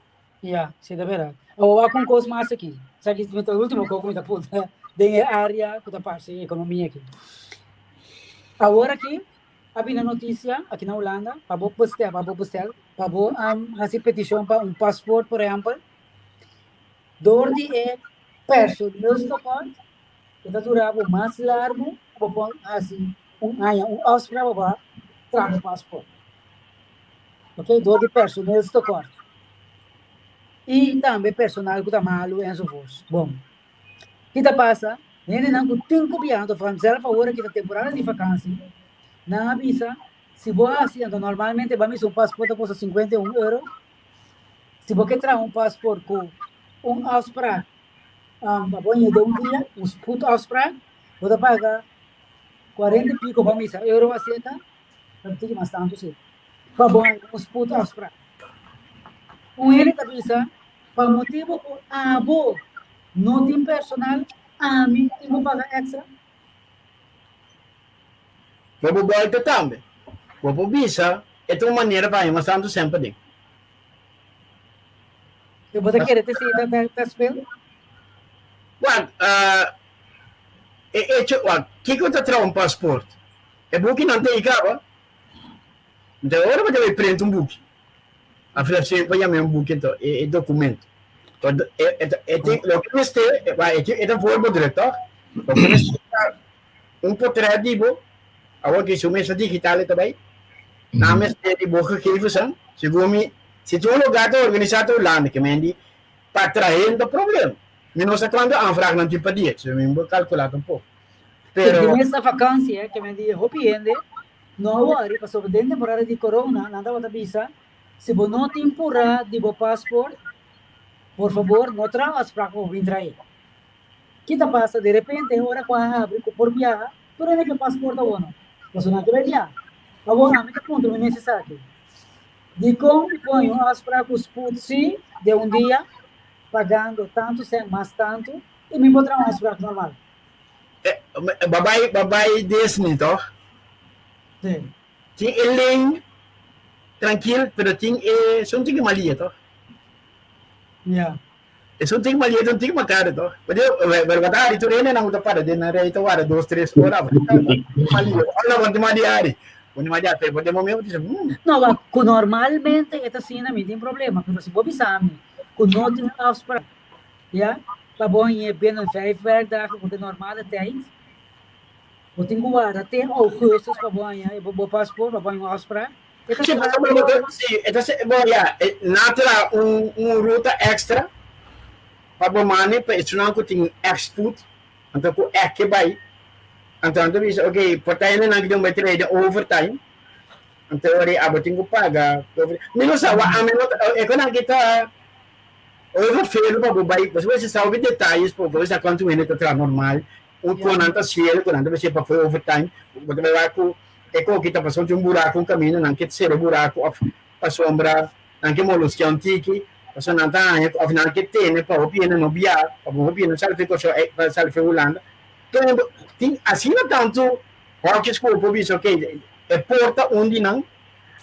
[SPEAKER 1] Ya, si ta berdad. Awor wak un kos mas aki. Esaki ta e ultimo kos ku mi ta puntra den e area ku ta parse ekonomia aki. Awor aki a bini notisia aki na Hulanda pa bo bestel, pa bo bestel, pa bo hasi petishon pa un paspoort por ehèmpel, dor di e personeelstekort e ta dura bo mas largu ku bo por hasi un aña, un afspraak pa bo traha bo paspoort. Ok, dor di personeelstekort. I tambe personal ku ta malu enzovoorts. Bon, ki ta pasa? Hendenan ku tin ku biaha, anto vanzelf awor aki ta temporada di vakansi, nan a bisa, si bo hasi, anto normalmente bo a misa un paspoort ta kosta 51 euro, si bo ke traha un paspoort ku un afspraak pa bo ña den un dia, un spoedafspraak, bo ta paga 40 i piko pa misa euro aseta, ta tiki mas tantu si, pa bo haña un spoedafspraak. Un hende ta bisa, pa motibu ku abo no tin personal, ami tin ku paga extra.
[SPEAKER 2] Bo por bolta tambe. Bo por bisa e ta un manera pa haña mas tantu semper den.
[SPEAKER 1] I bo ta kere te si ta ta spel?
[SPEAKER 2] Wak, e echo, wak, kiko ta traha un pasport? E bukinan ta ei kaba. Nta ora bo debe print un buki. Aflefsé pa yam'é un buki anto e e documento. To e e ta e tin loke mester e ba e tin e ta voorbedruk toch? Loke mester ta un portret di bo, awor ki su mesa digital e ta bai, nan mester di bo gegevensnan, segun mi si tin un lugar ta organisa ta Hulanda ke men di pa trahe no ta problem. Mi no sa kuantu aanvraagnan tin pa dia, so mi bo kalkula tampoco.
[SPEAKER 1] Pero di mesa vakantie ke men di hopi hende No a wòri, pasobra den temporada di corona nan tabata bisa, si bo no tin purá di bo paspoort, por fabor no traha afspraak pa bo bin trae. Ki ta pasa? De repente ora ku a habri ku por biaha, tur hende ke paspoort awor no, pasobra nan ke bai biaha. Awor ami ta puntra mi mes esaki, dikon mi pone un afspraak ku spoed si den un dia, pagando tantu sèn mas tantu, i mi por traha un afspraak normal?
[SPEAKER 2] Bo a bai Disney toch?
[SPEAKER 1] Sí.
[SPEAKER 2] Tin e lane trankil, pero tin e son tiki malia toch?
[SPEAKER 1] Ja.
[SPEAKER 2] E son tiki malia ton tiki makare toch? Pero bo ta hari tur hendenan ku ta para den nan rei ta wara dos tres ora malia. Hola bo tin madi hari. Bo tin madi hari pero den momento bo ta bisa hmm.
[SPEAKER 1] No, wak ku normalmente e ta asina mi tin problema, pero si bo bisa mi ku no tin afspraak Ya, pa bo hañ'é binnen vijf werkdagen ku ta normale tijd. Bo tin ku warda te augustus pa bo haña e bo paspoort, pa bo haña un afspraak.
[SPEAKER 2] E ta Sí, pasobra bo ta, sí, e ta se, bo ya, e nan a traha un un ruta extra pa bo mane pa esunnan ku tin ègt spoed, anto ku ègt ke bai. Anto nan ta bisa, ok, por ta hendenan ku tin bai traha den overtime, anto ora ei abo tin ku paga over. Mi no sa, wak ami no ta, e konan ki ta. Ora felo pa bo bai, pasobra bo sa hopi detayes pa bo sa kuantu hende ta traha normal, un ku nan ta siel, ku nan ta mester pa for overtime, bo ta bai wak ku e koki ta pasobra tin un buraku un kaminda, nan ke sera e buraku òf pasobra nan ke moloskia un tiki, pasobra nan ta haña òf nan ke tene pa hopi hende no bia, pa hopi hende no sali for Kòrsou pa sali for Hulanda. Tin asina tantu hòkjes ku bo por bisa ok e por ta un di nan.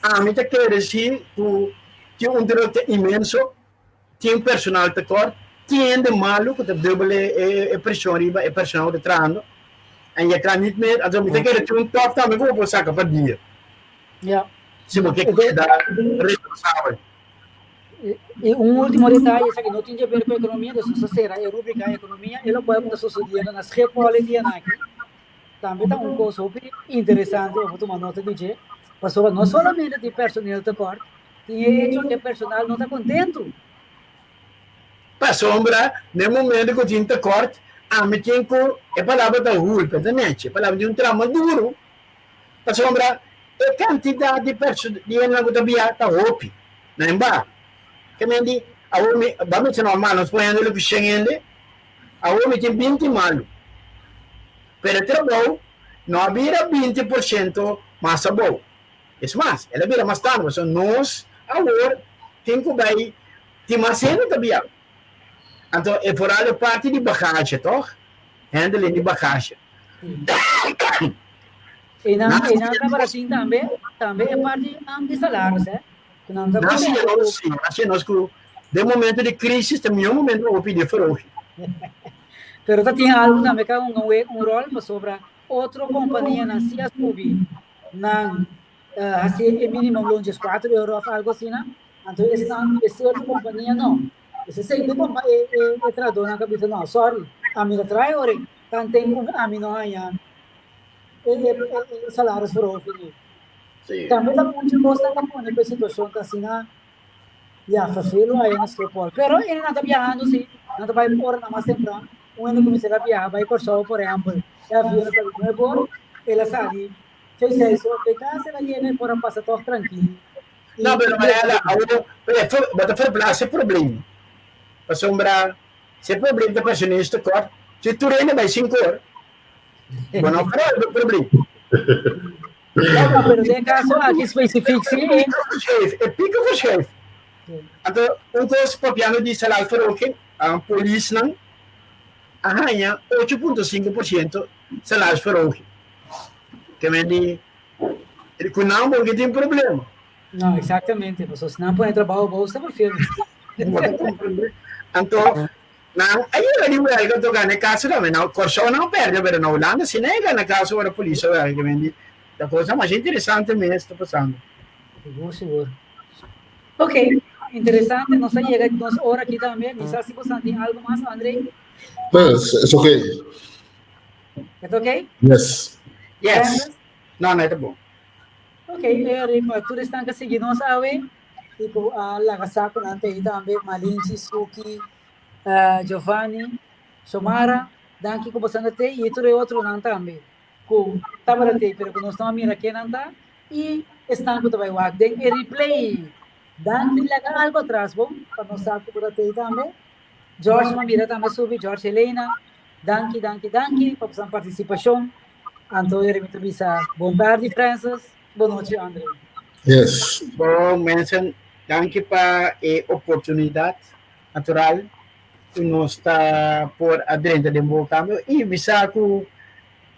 [SPEAKER 2] Ami ta kere si ku tin un drukte inmenso, tin personal tekort, tin hende malu ku ta dubbel e preshon riba e personal ku ta trahando, en je kan niet meer, anto mi ta kere tin un top tambe ku bo por saka pa dia.
[SPEAKER 1] Ja.
[SPEAKER 2] Si bo ke keda responsabel.
[SPEAKER 1] I un ultimo detaye, esaki no tin di haber ku ekonomia, dus nos ta sera e rubrika ekonomia, e lokual ku ta sosodiendo na Schiphol e dianan aki. Tambe ta un kos hopi interesante pa bo tuma nota di dje, pasobra no solamente tin personel tekort, tin e hecho ku e personal no ta kontentu.
[SPEAKER 2] Pasobra na e momento ku tin tekort, ami tin ku, e palabra ta hulp, e ta nechi, e palabra di un trama duru, pasobra e kantidat di perso di hendenan ku ta bia ta hopi na e bar. Ke men di, awor mi, bo a mester normal, nos por hende lo ku shen hende, Awor mi tin 20 malu. Pero e trabou no a bira 20% mas abou. Es mas, el a bira mas tantu, pasobra nos awor tin ku bai tin mas hende ta bia. Anto e vooral e parti di bagage, toch? Handling di bagage.
[SPEAKER 1] E nan, e nan tabata tin tambe, tambe e parti am di salaris, eh? Ku nan ta
[SPEAKER 2] Nan siña nos, sí, nan siña nos ku den momento di crisis ta mihó momento pa bo pidi verhoging.
[SPEAKER 1] Pero ta tin algu tambe ka hunga un, un rol pasobra otro kompanianan si a subi nan hasi e minimum loon djes kuater euro of algu asina, anto esnan e sierto kompania no. Esei ta kompa e e trahadónan ka bisa no, sorry, ami ta traha ora ei, tanten ku ami no haña e e e salarisverhoging ei.
[SPEAKER 2] Sí.
[SPEAKER 1] Tambe ta muchu kosnan ta pone ku e situashon ta asina, ya, fervelo aya na Schiphol. Pero hende nan ta biahando sí, nan ta bai oranan mas tempran. Un hende ku mester a biaha bai Kòrsou, por ehèmpel, e avion a sali nuebe or, el a sali seis seis or, te kas el a yega i por a pasa tòg trankil.
[SPEAKER 2] No, pero Mariela, awor, pero bo ta verplaats e probleem. Pasobra si e probleem ta personeelstekort, si tur hende bai sin kor, bo no resolve e probleem.
[SPEAKER 1] No, pero den caso aki specifiek si.
[SPEAKER 2] E pico verschuif, e pico verschuif. Anto, un kos papiando di salarisverhoging, polisnan a haña 8.5% salarisverhoging. Ke men di Ku nan bo ke tin problema.
[SPEAKER 1] No, exactamente. Pasobra si nan pone trabou abou, sta por firme.
[SPEAKER 2] Bo ta comprende? Anto, nan a yega di welga anto gana e caso tambe. Na Kòrsou nan a pèrdè, pero na Hulanda si nan a gana caso ora polis a welga. Ke men di, ta cosa masha interesante mes ta pasando.
[SPEAKER 1] Sigur, sigur. Ok, interesante. Nos a yega nos ora aki tambe. Mi sa si boso tin algo mas, André?
[SPEAKER 3] No, it's okay.
[SPEAKER 1] It's okay?
[SPEAKER 3] Yes.
[SPEAKER 2] Yes. No, no, ta bon.
[SPEAKER 1] Ok, Eric, pa tur esnan ka sigui nos awe, i ku a laga sa ku nan ta ei tambe, Malinchi, Suki, Giovanni, Xiomara, danki ku boso ta tei, i tur e otronan tambe ku tabata tei pero ku nos no a mira ken nan ta, i esnan ku ta bai wak den e replay. Danki, laga algu atras bon, pa nos sa ku bo ta tei tambe. George m'a mira tambe subi, George Helena, danki, danki, danki pa boso partisipashon. Anto mi ta bisa bon tardi Francis, bon nochi Andre.
[SPEAKER 3] Yes.
[SPEAKER 2] Bon mensen, danki pa e oportunidat natural ku nos ta por a drenta den bo kambio i mi sa ku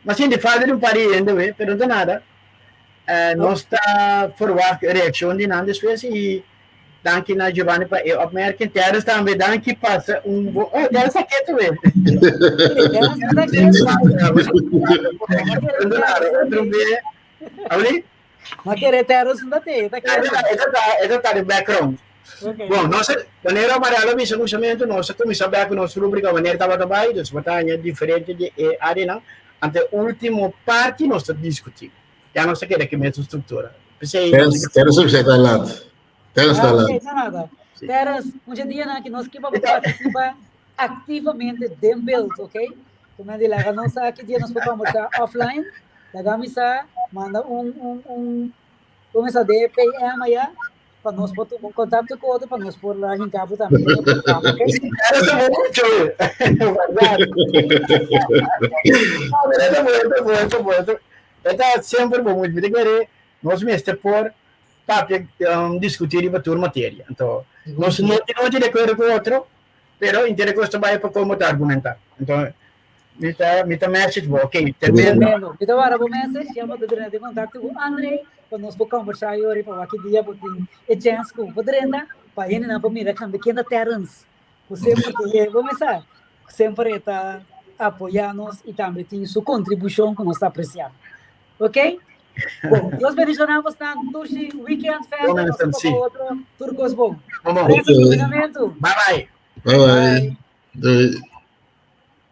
[SPEAKER 2] m'a sinti falta di un par di hende we, pero no ta nada. Nos ta verwacht reakshon di nan despues i Danki na Giovanni pa e opmerking. Terence tambe danki pasa un bo Oh, Terence ta ketu we.
[SPEAKER 1] Terence ta ketu.
[SPEAKER 2] Otro be. Abli?
[SPEAKER 1] Ma kere Terence no te, ta ketu.
[SPEAKER 2] Eta ta, eta ta de background.
[SPEAKER 1] Okay.
[SPEAKER 2] Bom, nos, wanneer Amarelo bisa kuminsamentu, nos a kuminsá bek ku nos rubrika wanneer tabata bai, dus bo ta haña diferente di e áreanan. Ante último parti nos ta diskutí. Ya nos ta keda ku e mesun struktura. P'esei
[SPEAKER 3] Terence, Terence bisa ta laat. Terence ta
[SPEAKER 1] Ah,
[SPEAKER 3] laat.
[SPEAKER 1] ok, no nada. Terence, mucha dia na que nos kipa participa activamente den beeld, ok? Como di laga nos sa ki dia nos por conversar offline. Laga mi sa, manda un un un un esa de PM allá pa nos por tuma un contacto cu otro pa nos por la hinca bo tambe den e programa, ok?
[SPEAKER 2] Terence ta mucho, eh. Verdad. No, pero ta bueno, ta bueno, ta bueno. E ta semper bo mi ta kere nos mester por papia diskutí riba tur materia. Anto nos no tin nochi di akuerdo ku otro, pero inter kos ta bai pa komo ta argumentá. Anto mi ta mi ta message bo, ok,
[SPEAKER 1] tremendo. Tremendo. Mi ta wara bo message, ya bo ta drenta den kontakto ku André pa nos por kombersá i ora pa wak ki dia bo tin e chèns ku bo drenta pa hendenan por mira tambe ken ta Terrence. Ku semper ta yega, bo mesa semper e ta apoyá nos i tambe tin su kontribushon ku nos ta apresiá. Ok? Bon, Dios bendishoná bosnan dushi weekend verder, nos ta topa otro, tur kos bon.
[SPEAKER 2] Bon, bon.
[SPEAKER 1] Gracias, cuidamento.
[SPEAKER 2] Bye bye.
[SPEAKER 3] Bye bye. Doei.